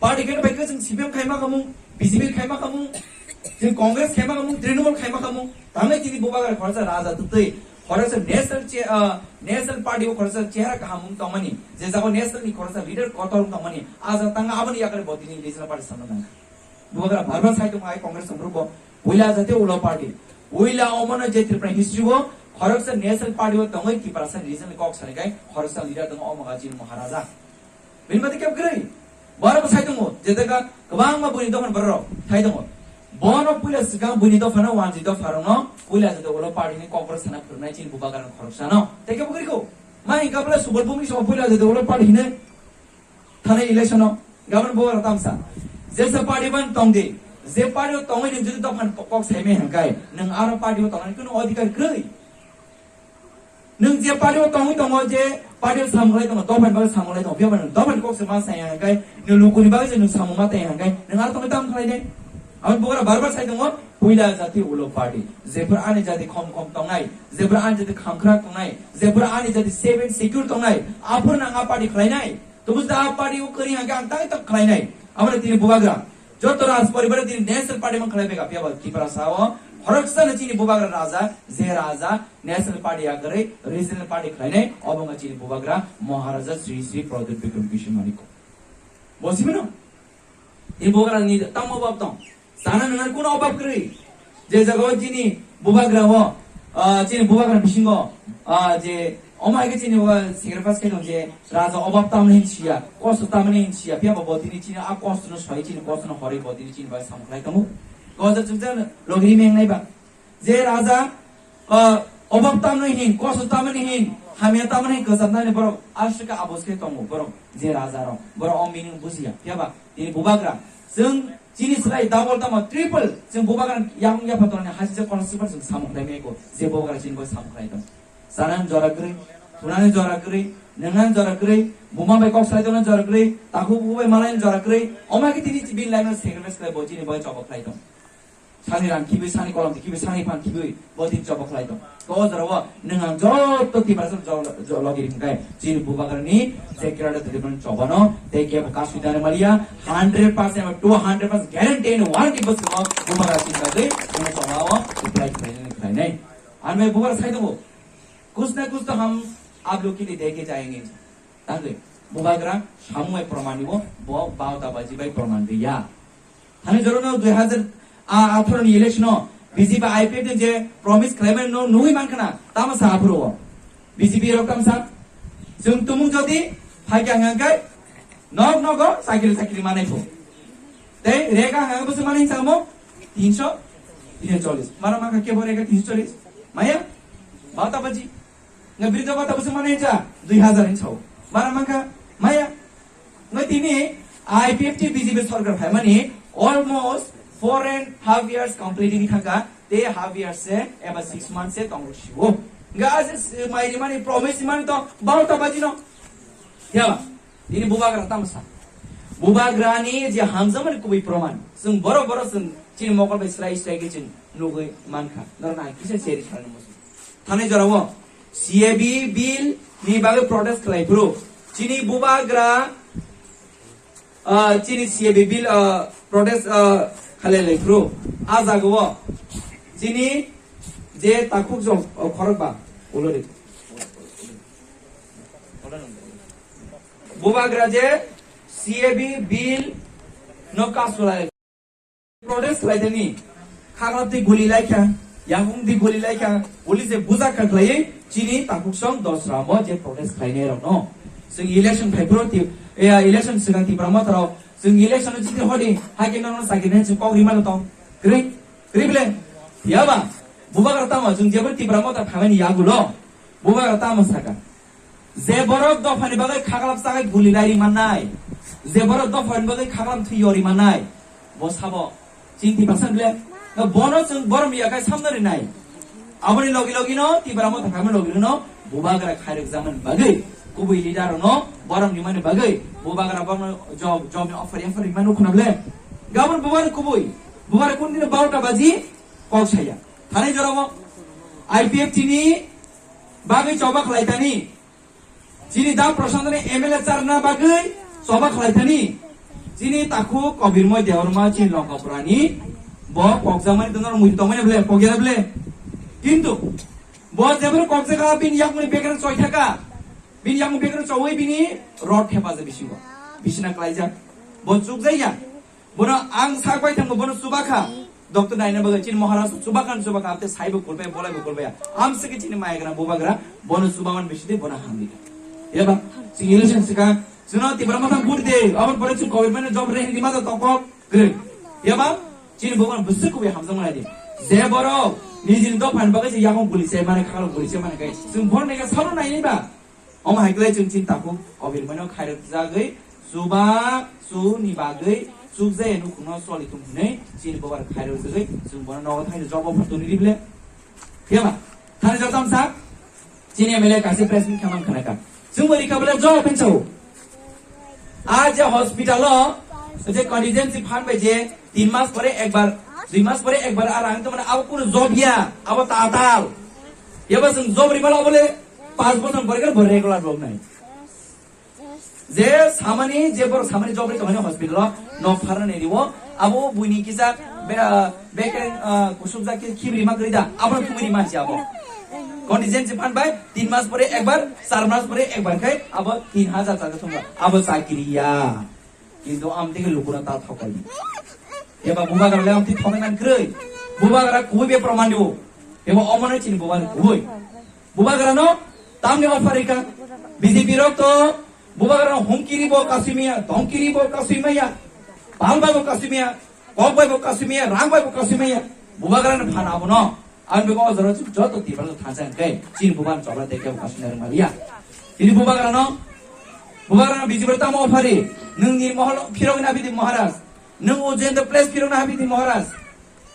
Party khaina bai khe chwng C P M khaima khamung, B J P khaima khamung, chwng Congress khaima khamung, Trinamool khaima khamung. Tamni tini bubagra khoroksa raja twtwi, khoroksa national che-, ah, national party o khoroksa chehara kaham wng tongmani, je jaga national ni khoroksa leader kotor wng tongmani, a jaga tanga aboni yakari bo tini regional party samna nangkha. Bubagra bar bar sai tongo hai Congress ni borok bo, puila jati ulo party. Puila omono je Tripura history o khoroksa national party o tongwi Tiprasa regional kok sari kai khoroksa leader tongo omo ga chini Maharaja. Bini mati kep kwrwi. Borok bo sai tongo, je daga kwbangma buini dophani borok sai tongo. Bono puila swkang buini dophano wanjwi dopharokno puila jati ulo party ni kok borok sana phwrwngnai chini bubagra khoroksano. Tei kebo kwrwi kho. Ma hingka bwle Subal Bhumik sabo puila jati ulo party hinwi thanai election o gabon bo aro tamsa. Jesa party ban tong di. Je party o tongwi nwng jodi dophani kok saimai hwnkhai, nwng aro party o tongnani kuno adhikar kwrwi. Nwng je party o tongwi tongo, je party o samung lai tongo, dophani bagwi samung lai tongo, phiya ba nwng dophani kok se ma sai hwnkhai, nwng lukuni bagwi je nwng samung ma tang hwnkhai, nwng aro tongwi tam khlai de. Aboni bugra bar bar sai tongo, puila jati ulo party. Jephuru ani jati khom khom tongnai, jephuru ani jati khamkhra tongnai, jephuru ani jati safe and secure tongnai, aphuru nang a party khlainai. Tobus da party o kwrwi hangkhe ang tangwi tong khlainai. Aboni tini bubagra. Joto raj poribar tini national party mang khlai bega phiya ba Tiprasa o. Khoroksa no chini bubagra raja, je raja national party ya kwrwi regional party khlainai, obo wngkha chini bubagra Maharaja Sri Sri Pradyut Bikram Kishore Manik. Bo simi no? Tini bubagra ni tamo bab tong. Sana nwngnani kuno obab kwrwi. Je jagao chini bubagra o, ah, chini bubagra bisingo, ah, je omo hai khe chini o sacrifice khe tong je raja obab tamni hin siya, kosto tamni hin siya, phiya bo bo tini chini a kosto no soi chini kosto no horwi bo tini chini bai samung khlai tongo. Kosto chukjak logiri mengnai ba. Je raja, ah, obab tamni hin, kosto tamni hin, hamya tamni hin kwcham nani borok aswk khe abos khe tongo borok je raja rok. Borok o meaning bujiya. Phiya ba tini bubagra chwng chini slai double tamo triple chwng bubagra yakung yapha tongnani hasi je kono sipar chwng samung khlai meko je bubagra chini bai samung khlai tong. Sanani jora kwrwi, thunani jora kwrwi, nwngnani jora kwrwi, buma bai kok salai tongna jora kwrwi, takhuk bubai malai jora kwrwi, omo khe tini bini life no sacrifice khlai bo chini bai chobo khlai tong. Sani rang khibwi, sani kolom khibwi, sani phan khibwi, bo tini chobo khlai tong. To o jora o nwng ang joto tiprasa jol-, jol-, logi ring kai, chini bubagra ni je kirada tadi pun chobo no, tei kebo kasui dana malia, hundred percent eba two hundred percent guarantee ni one kibos mo bubagra chini bagwi, nwng chobo o, reply khlai nai, khlai nai. Ang bai bubagra sai tongo. कुछ ना कुछ तो हम आप लोग के लिए दे के जाएंगे। Tangwi bubagra samung bai proman dibo, bo bauta baji bai proman diya. Thani joro no dui hazar atharo ni election no B J P I P F T je promise khlaimani no nugwi mankha na, tamo sa aphuru o. B J P rok tamo sa. Chwng tumung jodi phaikha hwnkhe nok nogo chakri chakri manai pho. Tei rega hwnkhe bwswk manai hinsa mo tinso, tinso chollis. Mara mankha kebo rega tinso chollis. Maya? Bauta baji. Nga bridge bata bwswk manai hinsa dui hazar hinsa o. Mara mankha? Maya. Nga tini I P F T B J P sarkar phaimani almost four and half years completing thangkha. Tei half year se eba six months se tongo siwo. Nga ase mai rimani promise rimani to bauta baji no. Yaba. Tini bubagra tamo sa. Bubagra ni je hamjakmani kubui proman. Chwng borok borok chwng chini mokol bai srai srai khe chwng nugwi mankha. Norok ang kisa cheri salni muchung. Thani jorao C A B bill ni bagwi protest khlai phuru. Chini bubagra, ah, chini C A B bill, ah, protest, ah, khalai lai phuru. A jagao chini je takhuk jong, oh, khorok ba. Ulori. Bubagra je C A B bill no kasulai protest khlaidani, khaklap di guli laikha, yakung di guli laikha, police je buja kha khlaiwi chini takhuk song dos ramo je protest khlainai rokno. Chwng election phai phuru ti, eh, election swkang Tipra Motha rok, chwng election no jiti hodi, haikhe nono chakri nai chwng kok rimano tong. Kwrwi, kwrwi bwle. Yaba, bubagra tamo chwng jeboni Tipra Motha phaimani yagulo, bubagra tamo saka. Je borok dophani bagwi khaklap chagai guli lai ri mannai, je borok dophani bagwi khaklap thwi yori mannai, bo sabo chini Tiprasa bwle? Na bono chwng borom ya khai samno rinai. Aboni logi logi no Tipra Motha khaimani logi no bubagra khairok jamani bagwi, kubui leader no borom rimani bagwi bubagra bono job, job ni offer, offer rimani khuna bwle? Gabon bubagra kubui, bubagra kun dino barota baji kok saya. Thani jorao I P F T ni bagwi choba khlai tani. Chini da Prashant ni M L A charna bagwi choba khlai tani. Chini takhuk Kobirmoy Debbarma chini Longkapura ni bo kokjakmani tono mui tongmani bwle, kokya bwle. Kintu bo jebro kokjaka bini yakmani bekran choi thaka. Bini yakmani bekran choi bini rod thepa je bisingo. Bisina klaijak. Bo chukjaya. Bono ang sak bai thango, bono chubakha. Doctor naina bagwi chini Maharaj chubakha, chubakha, amte saibo kulbai, bolaibo kulbai. Amsike chini maigra, bubagra, bono chubaman biside, bono hamdi. Yaba, chini election sika, chino Tipra Motha vote de, abon pore chu government job re hindi mata tokok, gre. Yaba, chini bubagra bisik kubi hamjang manai de. Je boro, nijini dophan bagwi se yakung guli se mane, khalo guli se mane kai. Chwng bono nega sabo naini ba. Omo hai khlai chwng chini takhuk Kobirmoino khairok jagwi chuba chu ni bagwi chukjaya nukhungno choli thung hwnwi chini bubagra khairok jagwi chwng bono nogo thaino job offer toni rible. Phiyaba thani joto amsa chini M L A kaisa press meet khamang khanaka. Chwng bo rikha bole job hinsa o. A je hospital o je contingency fund bai je tin mas pore ekbar, dui mas pore ekbar a rang tongmani abo kuno job ya, abo tatal. Yaba chwng job ribala bole Panch bochor pore khe bo regular rok nai. Je samani, je borok samani job ri tongmani hospital o nok pharnani riwo, abo buini kisa be-, ah, bekereng, ah, kusuk jak khe khibri ma kwrwi da, abo khibri ma si abo. Contingency fund bai tin mas pore ekbar, char mas pore ekbar khai abo tin hajar taka thumba, abo chakri ya. Kintu amtwi khe lukuna ta thokai. Eba bubagra le amtwi thoknai man kwrwi. Bubagra kubui be proman dibo. Eba omono chini bubagra kubui. Bubagra no tamni offer rika. B J P rok to bubagra no humkiri bo kasimiya, dongkiri bo kasimaya. Pal bai bo kasimiya, kok bai bo kasimiya, rang bai bo kasimiya. Bubagra no phana abono. Ang bego o jora chwng joto Tiprasa thansa hwnkhe chini bubagra chobra tei kebo kasimya rwngmaliya. Chini bubagra no, bubagra no B J P tamo offer ri. Nwng ni mohol phirok na bidi Maharaj. Nwng Ujendra place phirok na bidi Maharaj.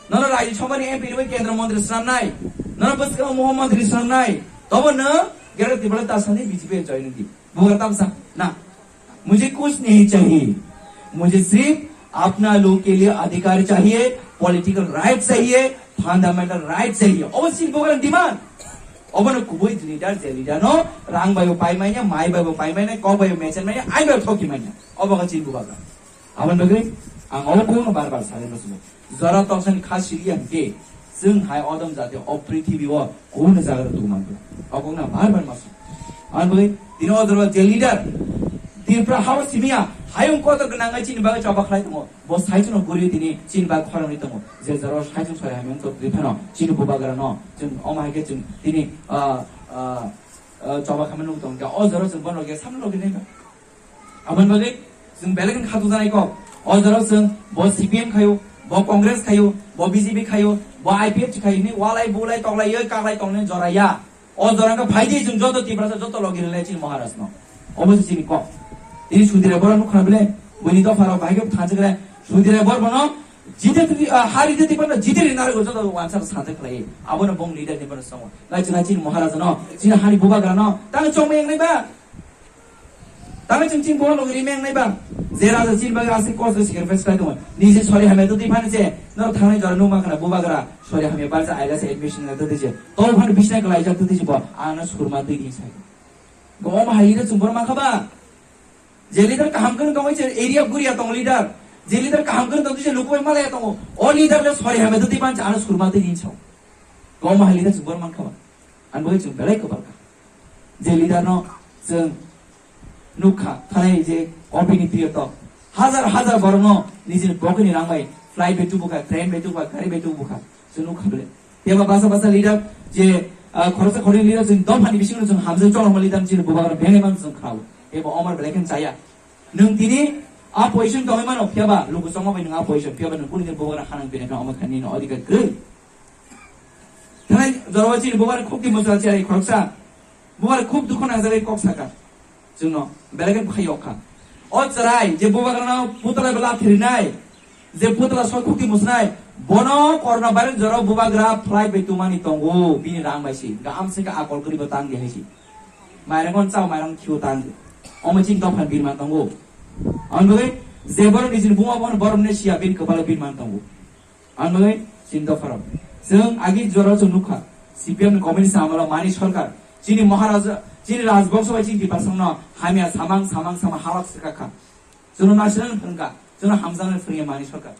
Nono Rajya Sabha ni M P rwi Kendra Mantri swnamnai. Nono bwskango Mukhya Mantri swnamnai. Tobo nwng Greater Tipraland tasani B J P join wngdi. Bubagra tamsa na. मुझे कुछ नहीं चाहिए, मुझे सिर्फ अपना लोग के लिए अधिकार चाहिए, पॉलिटिकल राइट चाहिए, फंडामेंटल राइट चाहिए। Obo chini bubagra demand. Obono kubui leader, je leader no rang bai bo pai manya, mai bai bo pai manya, kok bai bo mechen manya, ai bai bo thoki manya. Obo khe chini bubagra. Aboni bagwi ang obo kok no bar bar salai muchungo. Jora toksani kha siliya hwnkhe, chwng hai odom jati o prithibi o kubuni jaga rok tongmani. O kok no bar bar muchungo. Aboni bagwi tini o jora je leader Tripura hao simiya hayung kotor gwnang chini bagwi choba khlai tongo. Bo saichung no guri tini chini bagwi khorang ri tongo. Je jora saichung sori hamya wng tok twi phano chini bubagra no chwng omo hai khe chwng tini, ah, ah, ah, choba khamani nuk tongo. O jora chwng bono khe samno logi nai ba. Aboni bagwi chwng belai kheno khato janai kok. O jora chwng bo C P M khayo, bo Congress khayo, bo B J P khayo, bo I P F T khayo, ni walai bulai toklai yoi kaklai tongnai jora ya. O jora wngkha phaidi chwng joto Tiprasa joto logi rwlai chini Maharaj no. Obo se chini kok. Tini Sudhir Rai Borok nukha bile, buini dopha rok bahai khe thansa khe Sudhir Rai Borok bono jite twi, ah, hari jite bono jite ri narwgo joto wansa sajak khlai. Abono bong leader ni bono songo. Lai chwng chini Maharaj no, chini hani bubagra no, tang chongmai wngnai ba. Tangwi chwng chini bubagra logi rimeng nai ba. Je raja chini bagwi aswk kosto sacrifice khlai tongo. Niji sori hamya twi phani se. Norok thangnai jora nukma khna bubagra sori hamya barsa aila se admission na twi se. Tol phani bisna kwlai jak twi se bo. Ano surma twi ni sai. Go omo hai leader chwng borok mankha ba. Je leader kaham kwrwng tongo se area guria tongo leader. Je leader kaham kwrwng tongo se luku bai malaya tongo. O leader le sori hamya twi phani se ano surma twi ni sao. Go omo hai leader chwng borok mankha ba. Ang bagwi chwng belai kwbal kha. Je leader no chwng nukha, thanai je copy ni period o hajar hajar borok no nijini pocket ni rang bai flight bai tubukha, train bai tubukha, gari bai tubukha, chwng nukha bele. Teba basa basa leader je, ah, khoroksa khoroknwi leader chwng dophani bisingo chwng hamjak chwng leader chini bubagra benai man chwng kha. Teba omar belai khe chaya. Nwng tini a position tongwi mano, phiya ba luku chongma bai nwng a position, phiya ba nwng kuni din bubagra hanang bini kha omo kha nini odhikar kwrwi. Thanai jorao chini bubagra khuk di mwsla chai khoroksa. Bubagra khuk dukhu nangjagwi kok saka. Chwngno belai khe bwkhai yok kha. O chwrai je bubagrano putla bela phirinai, je putla soi khuk di mwsnai, bono corona virus jorao bubagra flight bai tumani tongo, bini rang bai si. Ga amsika akol kwrwi bo tang di hai si. Mairang on chao, mairang khiu tang di. Omo chini dopha birman tongo. Ang bagwi je borok nijini buma bono borok ne siya bini kwpalo birman tongo. Ang bagwi chini dopharok. Chwng agi jora chwng nukha. C P M ni communist amalo mani sarkar. Chini Maharaja, chini Rajbongso bai chini Tiprasano hamya samang samang sama halak swkakha. Chwngno nasinani phwrwngkha. Chwngno hamjaknani phwrwngya mani sarkar.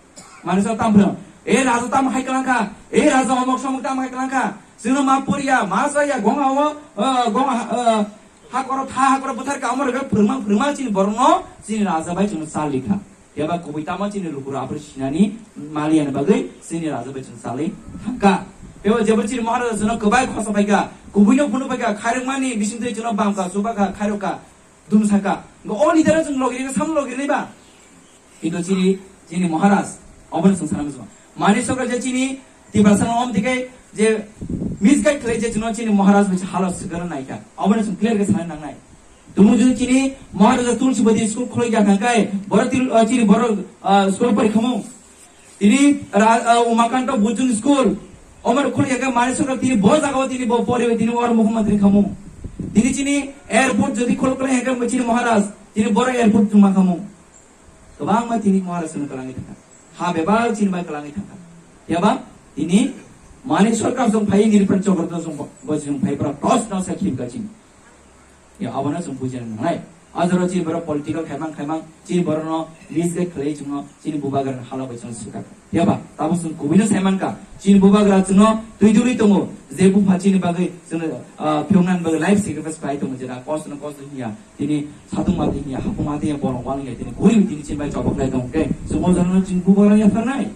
Mani sarkar tam phwrwng. E raja tam hai kwlangkha. E raja omok somok tam hai kwlangkha. Chwngno ma poriya, ma chaya, gonga o, eh, gonga, eh, hakoro tha, hakoro bwthar ka, omor ga phwrwngma, phwrwngma chini borokno chini raja bai chwngno chal likha. Eba kubui tamo chini lukura abri sinani maliya ni bagwi chini raja bai chwng salwi thangka. Eba jebra chini Maharaja chwngno kwbai khosa paika, kubuino phunu paika, khairokmani bisingtwi chwngno bamka, chubaka, khairokka, dumsaka. Go o leader chwng logirina sam logirinai ba. Kintu chini, chini Maharaj, obono chwng sana muchungo. Mani sarkar je chini Tiprasa no om dikai je misguide khlai je chwngno chini Maharaj bai halos swkang naikha. Obono chwng clear khe sana nangnai. Tumu jodi chini Maharaja Tulsi Badi school khulai ya kha kai, boro til, ah, chini boro, ah, school pori khamu. Tini ra-, ah, Umakanto Bujung school, omar khulai ya kha mani sarkar tini bo jaga o tini bo pori tini or mukhyamantri khamu. Tini chini airport jodi khulai ya kha chini Maharaj, tini boro airport chuma khamu. Kwbangma tini Maharaj no kwlangwi thangkha. Ha bebak chini bai kwlangwi thangkha. Yaba tini mani sarkar song phai nirpan chokor to song bo song phai pura tos no sa khim ka chini. Ya, abono chwng bujina nangnai. Ajaro chini borok political khaimang khaimang, chini borokno misguide khlai chwngno chini bubagrani hala bai chwngno swkak. Phiya ba, tabo chwng kubuino sai mankha, chini bubagra chwngno twi duli tongo, je bupha chini bagwi chwngno, ah, phiyoknani bagwi life sacrifice khlai tongo, jera kosto no kosto hiya, tini satung mati hiya, hapung mati hiya, borok wani hiya, tini guribi tini chini bai chobok lai tongo, khe chwng o jorano chini bubagra yapharnai.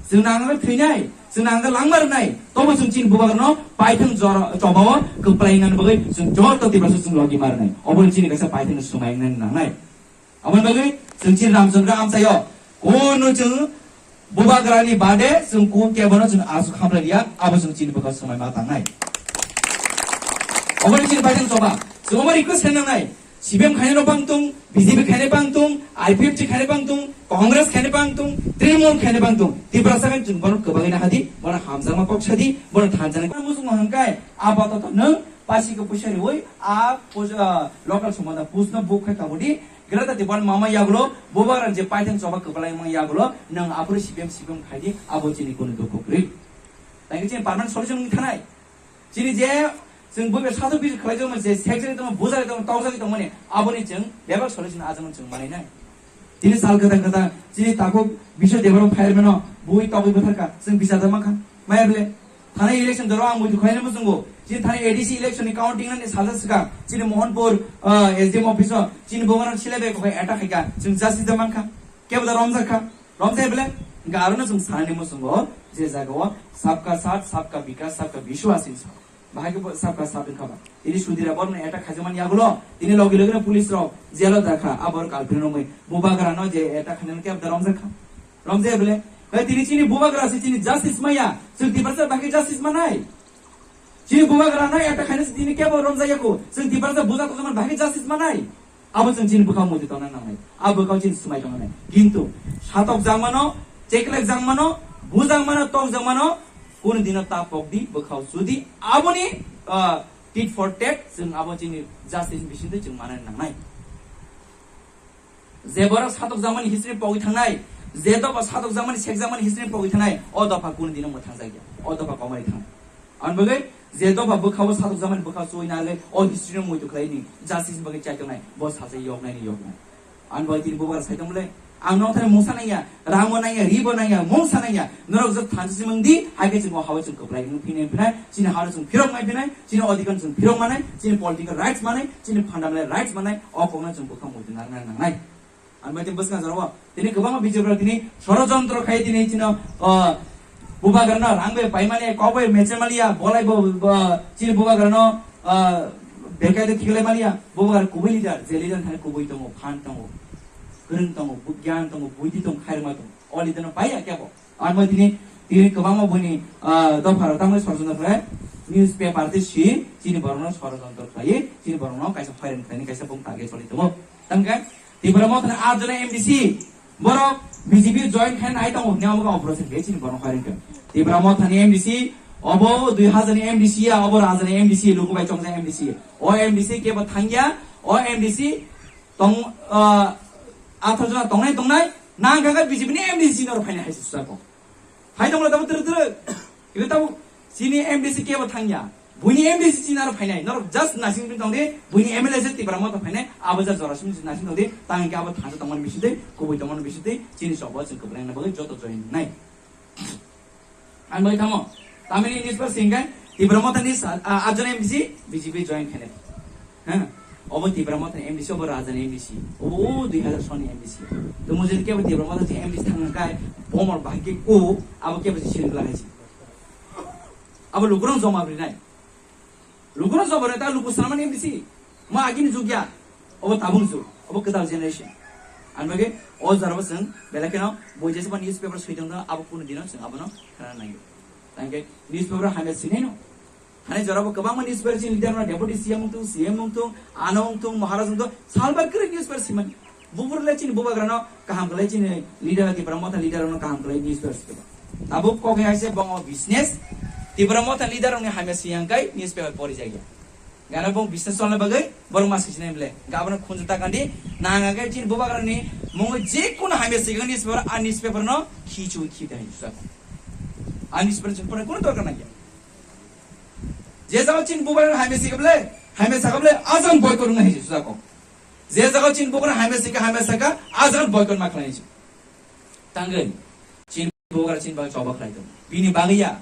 Chwng nangno thwinai, chwng nangno langma rwnai, tobo chwng chini bubagrano paithang jora chobao kwplai nani bagwi chwng joto Tiprasa chwng logi ma rwnai. Obo chini kaisa paithang swmai nani nangnai. Aboni bagwi chwng chini Ramchandra amchaio, kuno chwng bubagrani bade chwng kun kebono chwng aswk hamlai liya, abo chwng chini bwkha swmai ma tangnai. Oboni chini paithang choba, chwng obo request khe nangnai. C P M khainai no bang tung, B J P khainai bang tung, I P F T khainai bang tung, Congress khainai bang tung, Trinamool khainai bang tung. Tiprasa khe chwng bono kwbangwi nahadi, bono hamjakma kok sadi, bono thanjaknai. Bono muchung hwnkhai, apatoto nwng pasi khe puisa riwi, a puja, local somada pusno buk khai kabudi, Greater Tipraland mama yagulo, bubagrani je paithang choba kwplai mang yagulo, nwng aphuru C P M, C P M khaidi, abo chini kunu dukhu kwrwi. Thank you, chini permanent solution wngwi thanai. Chini je chwng buibai sathok bisuk khlai tongma, je sekjagwi tongma, bujakgwi tongma, tokjagwi tongmani, aboni chwng bebak solution ajano chwng manwi nai. Tini sal kwthang kwthang chini takhuk Biswa Debbarma phai rwmano bui togwi bwtharkha, chwng bichar da mankha. Maya bele thanai election doro ang muitu khlainai muchungo. Chini thanai A D C election ni counting nani salsa swkang chini Mohanpur, ah, S D M office o chini bongorok silai bai kokoi attack khaikha, chwng justice da mankha. Kebo da romjakha. Romjai bele, hingke arono chwng sanani muchungo, je jagao sabka saath, sabka bikas, sabka biswas hinwi sao. Bahai khe bo sabka saath wngkha ba. Tini Sudhir Debbarma no attack khaijakmani yagulo, tini logi logi no police rok jail o dakha, abor culprit no mui. Bubagra no je attack khainai kebo da romjakha. Romjai bele, hai tini chini bubagra se chini justice maya, chwng Tiprasa bahai khe justice manai. Chini bubagra no attack khainai se tini kebo romjaya kho, chwng Tiprasa bujak tongmani bahai khe justice manai. Abo chwng chini bwkhao muitu tongna nangnai. Abo bwkhao chini swmai tongna nangnai. Kintu satok jangmano, cheklek jangmano, bujangmano, tokjangmano, kunu dino ta pokdi, bwkhao chudi, aboni, ah, tit for tat, chwng abo chini justice bisingtwi chwng manna nangnai. Je borok satok jangmani history pogwi thangnai, je dopha satok jangmani, sek jangmani history pogwi thangnai, o dopha kunu dino mwthangjakya, o dopha komari thangnai. Ang bagwi je dopha bwkhao satok jangmani bwkhao choi nalai o history no muitu khlai ni justice bagwi chaitongnai bo sacha yoknai ni yoknai. Ang bagwi tini bubagra sai tongmole ang nong thani mungsa nangya, rang bo nangya, ri bo nangya, mungsa nangya, norok jat thansa si mungdi, hai khe chwng o hao chwng kwplai wng phini phinai, chini hao chwng phirok mai phinai, chini odhikar chwng phirok manai, chini political rights manai, chini fundamental rights manai, o kokno chwng bwkhao muitu narwkna nangnai. Ang bai tini bwskang jorao tini kwbangma B J P rok tini sorojontro khai tini chino, ah, bubagrano rang bai paimani, kok bai mechemaliya, bolai bo, bo, chini bubagrano, ah, bekai de thiklai maliya, bubagra kubui leader, je leader thani kubui tongo, phan tongo, kwrwng tongo, bu-, gyan tongo, buidi tongo, khairokma tongo, o leader no paiya kebo. Ang bai tini, tini kwbangma buini, ah, dopha rok tamo sorojontro khlai, newspaper tei si, chini borokno sorojontro khlai, chini borokno kaisa hoiran khlaini kaisa bung target choli tongo. Tamkhe Tipra Mothani atjona M D C borok B J P join khai nai tongo hwnwi amo khe operation khe chini borok hoiran khe. Tipra Mothani M D C obo dui hazar ni M D C ya, obo Rajani M D C, luku bai chongjak M D C. O M D C kebo thangya, o M D C tong, ah, atjona tongnai tongnai, nang kha khe B J P ni M D C norok phaina hai se sujako. Hai tongla tabo twrwk twrwk. Ibe tabo chini M D C kebo thangya. Buini M D C chini aro phainai. Norok just nasing tong di, buini M L A se Tipra Motha phainai. Abo ja jora simi nasing tong di, tang ke abo thansa tongmani bisitwi, kubui tongmani bisitwi, chini sobo chwng kwpleng na bagwi joto join nai. Ang bai tamo. Tamini newspaper singkai, Tipra Motha ni sa-, a, atjona M D C, B J P join khainai. Ha? Obo Tipra Motha ni M D C, obo Raja ni M D C. Obo o dui hazar soni M D C. To mujhe kebo Tipra Motha ni M D C thangna kai, bomor bahai ke ko, abo kebo sini kla hai si. Abo lukurang joma brinai. Lukurang joma brinai, ta luku sanamani M D C. Ma agini jugya. Obo tabung jug. Obo kedal generation. Ang bage, o jara bo seng, belai keno, boi jesa ba newspaper soi tong, abo kunu dino seng, abono khana nangyo. Tangke, newspaper hamya sinai no. Hani jorabo kwbangma newspaper chini leader no deputy C M wngthung, C M wngthung, ano wngthung, Maharaj wngthung, salbar kwrwi newspaper simani. Bubur le chini bubagrano kaham kwlai chini leader Tipra Motha leader no kaham kwlai newspaper sikha. Tabuk kok hai se bongo business Tipra Motha leader ni hamya siyang kai newspaper pori jagya. Gana bong business cholna bagwi borok ma siksinai bole. Gabana khunju ta kandi nanga kai chini bubagrani mungo je kono hamya sikha newspaper a newspaper no khichu khita hai sako. A newspaper chini pore kono dorkar nangya. Je jao chini bubagrani hamya sikha bole, hamya sakha bole ajang boycott ngai sako. Je jaga chini bugra hamya sika, hamya saka, a jaga boycott ma khlai si. Tangwi. Chini bugra chini bagwi choba khlai tong. Bini bagwi ya.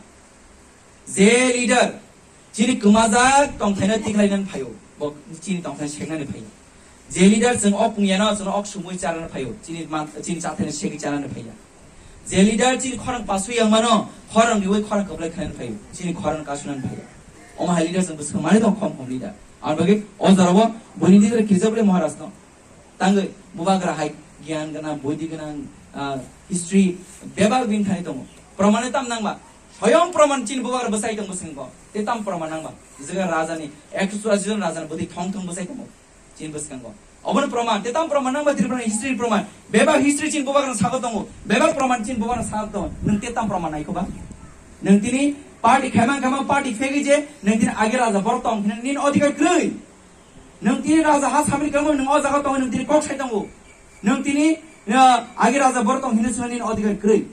Je leader chini kwmajak tongthaino tiklai nan phaio. Bo chini tongthai seknani phaio. Je leader chwng ok pungya no, chwng ok sumui charana phaio. Chini man, chini chathaino segwi charana phaia. Je leader chini khorang pasui yang mano, khorang riwi khorang kwplai khlai nan phaio. Chini khorang kasu nan phaio. Omo hai leader chwng bwswk mani tong khom khom leader. Ang bagwi o jora o bwini leader kijak le Maharaj no. Tangwi bubagra hai gyan gwnang, budi gwnang, ah, history bebak bini thani tongo. Proman tam nangba. Soyong proman chini bubagra bwsai tong bwswng ko. Te tam proman nangba. Jaga raja ni ekso churasi jon raja ni budi thong thong bwsai tongo. Chini bwskango. Obono proman, te tam proman nangba Tripura ni history proman. Bebak history chini bubagra sago tongo. Bebak proman chini bubagra sago tongo. Nwng te tam proman naikho ba? Nwng tini party khaimang khaimang party phegi je, nwng tini age raja borok tong hwnwi nini odhikar kwrwi. Nwng tini raja ha samani kamo nwng o jaga tongo, nwng tini kok sai tongo. Nwng tini, uh, agi raja borok tong hino sino nini odhikar kwrwi.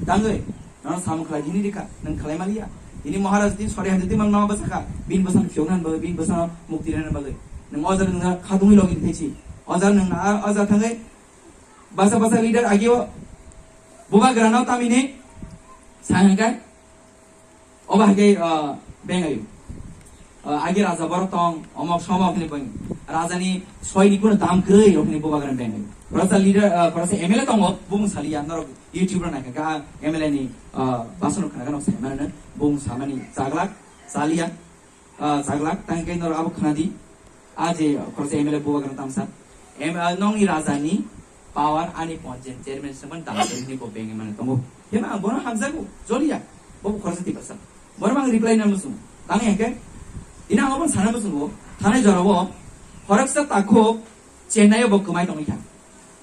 Tangwi, nono samung khlai hini rikha, nwng khlai maliya. Tini Maharaj tini sori handi tini mangno bwsakha, bin bwsano phiyokna bagwi, bin bwsano mukti rwna bagwi. Nwng o jaga nwng khatungwi logi thaichi. O jaga nwng na, o jaga thangwi basa basa leader agio bubagrano tamini sa hwnkai. Obo hai khe, ah, bengayo. Ah, agi raja borok tong, omok somok hinwi buini. Rajani soini kuno dam kwrwi rok hinwi bubagrani bengayo. Khoroksa leader, ah, khoroksa M L A tongo, bumung saliya, norok YouTube rok naikha, ah, M L A ni, ah, bason rok khna gano sai mano, bumung samani chaglak, saliya, ah, chaglak, tangkhe norok abo khna di. A je khoroksa M L A bubagrani tamsa. Em, ah, nongni rajani power ani panchayat chairman sengman dam hinwi bo bengwi mano tongo. Hema ang bono hamjago, joliya. Bo khoroksa tipasa. Bono ang reply na musungo. Tang heke. Ina ang bono sana musungo. Thanai jorao khoroksa takhuk Chennai o bo kwmai tongwi kha.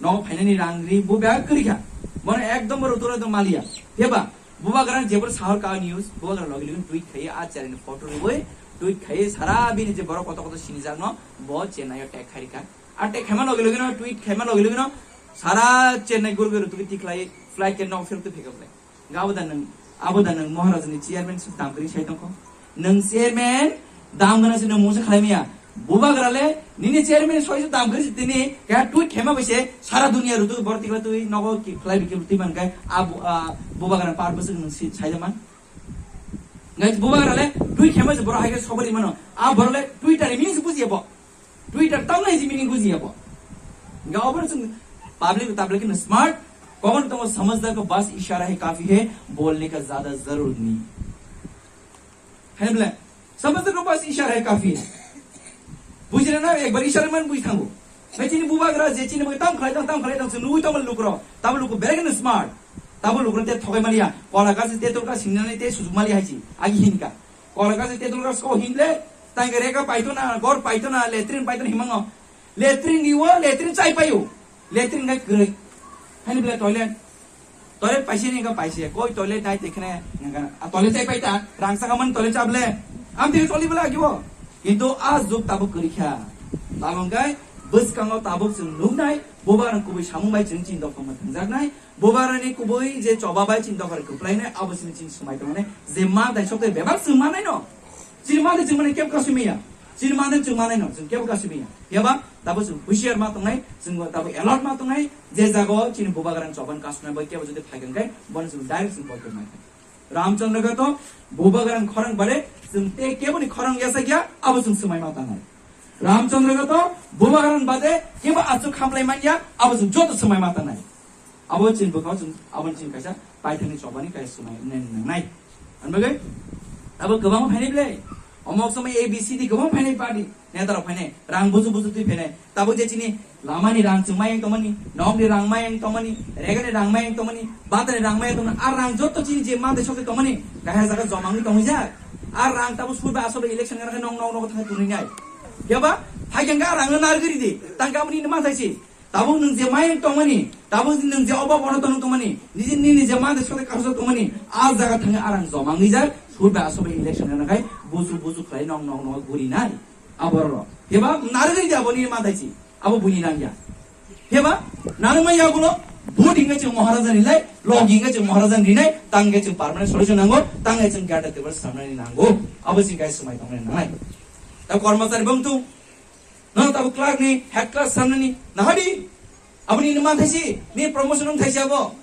No phainani rang ri bo bag kwrwi kha. Bono ekdom bo rutura dong maliya. Heba bubagrani jebor sahor ka news, bubagra logi logi tweet khaiye a cherani photo rwi tweet khaiye sara bini je borok koto koto sinijakno bo Chennai o tag khai rikha. A tag khaima logi logi no, tweet khaima logi logi no sara Chennai guru guru tuki tiklai flight ke nok phirok tu phikap lai. Ga abo da nang, abo da nang Maharaj ni chairman su dam kri sai tongkho. Nang chairman dam gana se nang mungsa khlai miya. Bubagra le nini chairman soi su dam kri tini ka tweet khaima bai se sara dunia rutu bor tikla tui nogo ki khlai bikil tui man kai a bu-, a bubagra par bwswk nang si sai man. Ngai bubagra le tweet khaima se bor hai ke sobali mano. A bor le Twitter ni meaning se bujiya bo. Twitter tam nai ji meaning bujiya bo. Ga obo sung public tablet ni smart kogon tongo samajhdar ko bas ishara hai kafi hai bolne ka zyada zaroor nahi. Hai bole samajhdar ko bas ishara hai kafi hai. Bujina na ekbar ishara man buji thango. Ngai chini bubagra je chini bai tam khlai tang tam khlai tang sunu tamo lukro. Tamo lukro berek ni smart. Tamo lukro te thogai maliya. Kola kasi te tolka singnani te sujuk maliya hai chi. Agi hinka. Kola kasi te tolka sko hinle. Tangke reka paito na, gor paito na, latrine paito na himango. Latrine ni wo, latrine chai payo. Latrine ngai kwrwi. Hani bela toilet. Toilet paise ni ka paise. Koi toilet nai tekhne. Nga, a toilet chai paita. Rang saka man toilet chable. Am te toilet bela agibo. Kintu a juk tabuk kwrwi kha. Tabuk kai, bwskango tabuk chwng nuknai. Bubagrani kubui samung bai chwng chini dophang ma thangjaknai. Bubagrani kubui je choba bai chini dophar kwplainai. Abo chini chini swmai tongnai. Je ma dai sokte bebak chwng manai no. Chini mande chwng mane kebo kasu miya. Chini mande chwng mane no, chwng kebo kasu miya. Yaba, tabo chwng husiar ma tongnai, chwng tabo alert ma tongnai, je jago chini bubagrani choban kasunai bai kebo jodi phai khe, bono chwng direct chwng boycott ma khe. Ramchandra gato bubagrani khorang bare, chwng te kebo ni khorang yasa gya, abo chwng swmai ma tangnai. Ramchandra gato bubagrani bade kebo achuk khamlai manya, abo chwng joto swmai ma tangnai. Abo chini bwkhao chwng, abo chini kaisa paithakni chobani kaisa swmai wngnai nangnai. Ani bagwi abo kwbangma phainai bwle. Omok somoi A B C D kwbang phainai party, neta rok phainai, rang buju buju twi phainai. Tabuk je chini lamani rang chwng mayang tongmani, nokni rang mayang tongmani, regani rang mayang tongmani, batani rang mayang tongmani, a rang jotto chini je mantwi sokse tongmani, kahar jaga joma wngwi tongwijak. A rang tabuk surba asoba election gana khe nong nok nok thangwi tongwi nai. Phiya ba, phaikhe a rang no narwgwi ridi, tangka aboni manthai si. Tabuk nwng je mayang tongmani, tabuk nwng je obo bono tong tongmani, niji nini je mande sole kaso tongmani, a jaga thangwi arang joma wngwi jak, surbe asobe election gana khai, busu busu khlai nong nong nong guri nai, aborok. Heba narwgwi de abo nini mande si, abo buini nang ya. Heba narwgmai ya gulo, vote hinga chwng Maharaja ni lai, log hinga chwng Maharaja ni nai, tangge chwng permanent solution nango, tangge chwng gada table samnani nango, abo si guys swmai tongnai nangai. Ta kormachari bongtu, No, tabuk clerk ni, head clerk sanani, nahadi. Aboni ni man thaisi, ni promotion wng thaisi abo.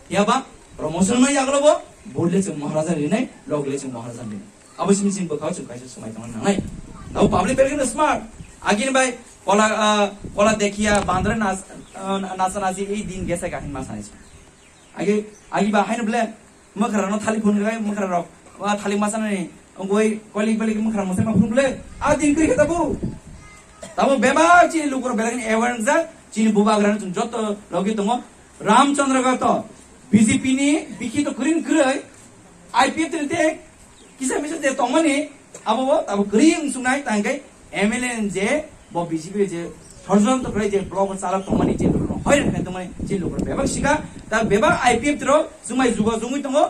Yaba, promotion ma yaglo bo, board le chwng Maharaja rinai, log le chwng Maharaja rinai. Abo simi simi bwkhao chwng kaisa swmai tongna nangnai. Tabuk public belai kheno smart. Agini bai kola, ah, kola dekhiya, bandra nas, ah, nasa nasi, ei din gesa gahin ma sanai. Agi, agi ba haino ble, mwkhra no thali phun gai, mwkhra rok, wa thali ma sanani, ongoi kolik belik mwkhra mo se ma phun ble, a din kri kata bu. Tabo beba chini lukur belai kheno aware jak, chini bubagra no chwng joto logi tongo, Ramchandra Gato, B J P ni bikhi to kring krai, I P F ni te kisa misa je tongmani, abo bo tabo kring sungnai tangkai M L A je bo B J P je ষড়যন্ত্র krai je block o chalak tongmani je lukurno hoirak khai tongmani je lukur bebak sika, ta bebak I P F rok chumai juga jungui tongo,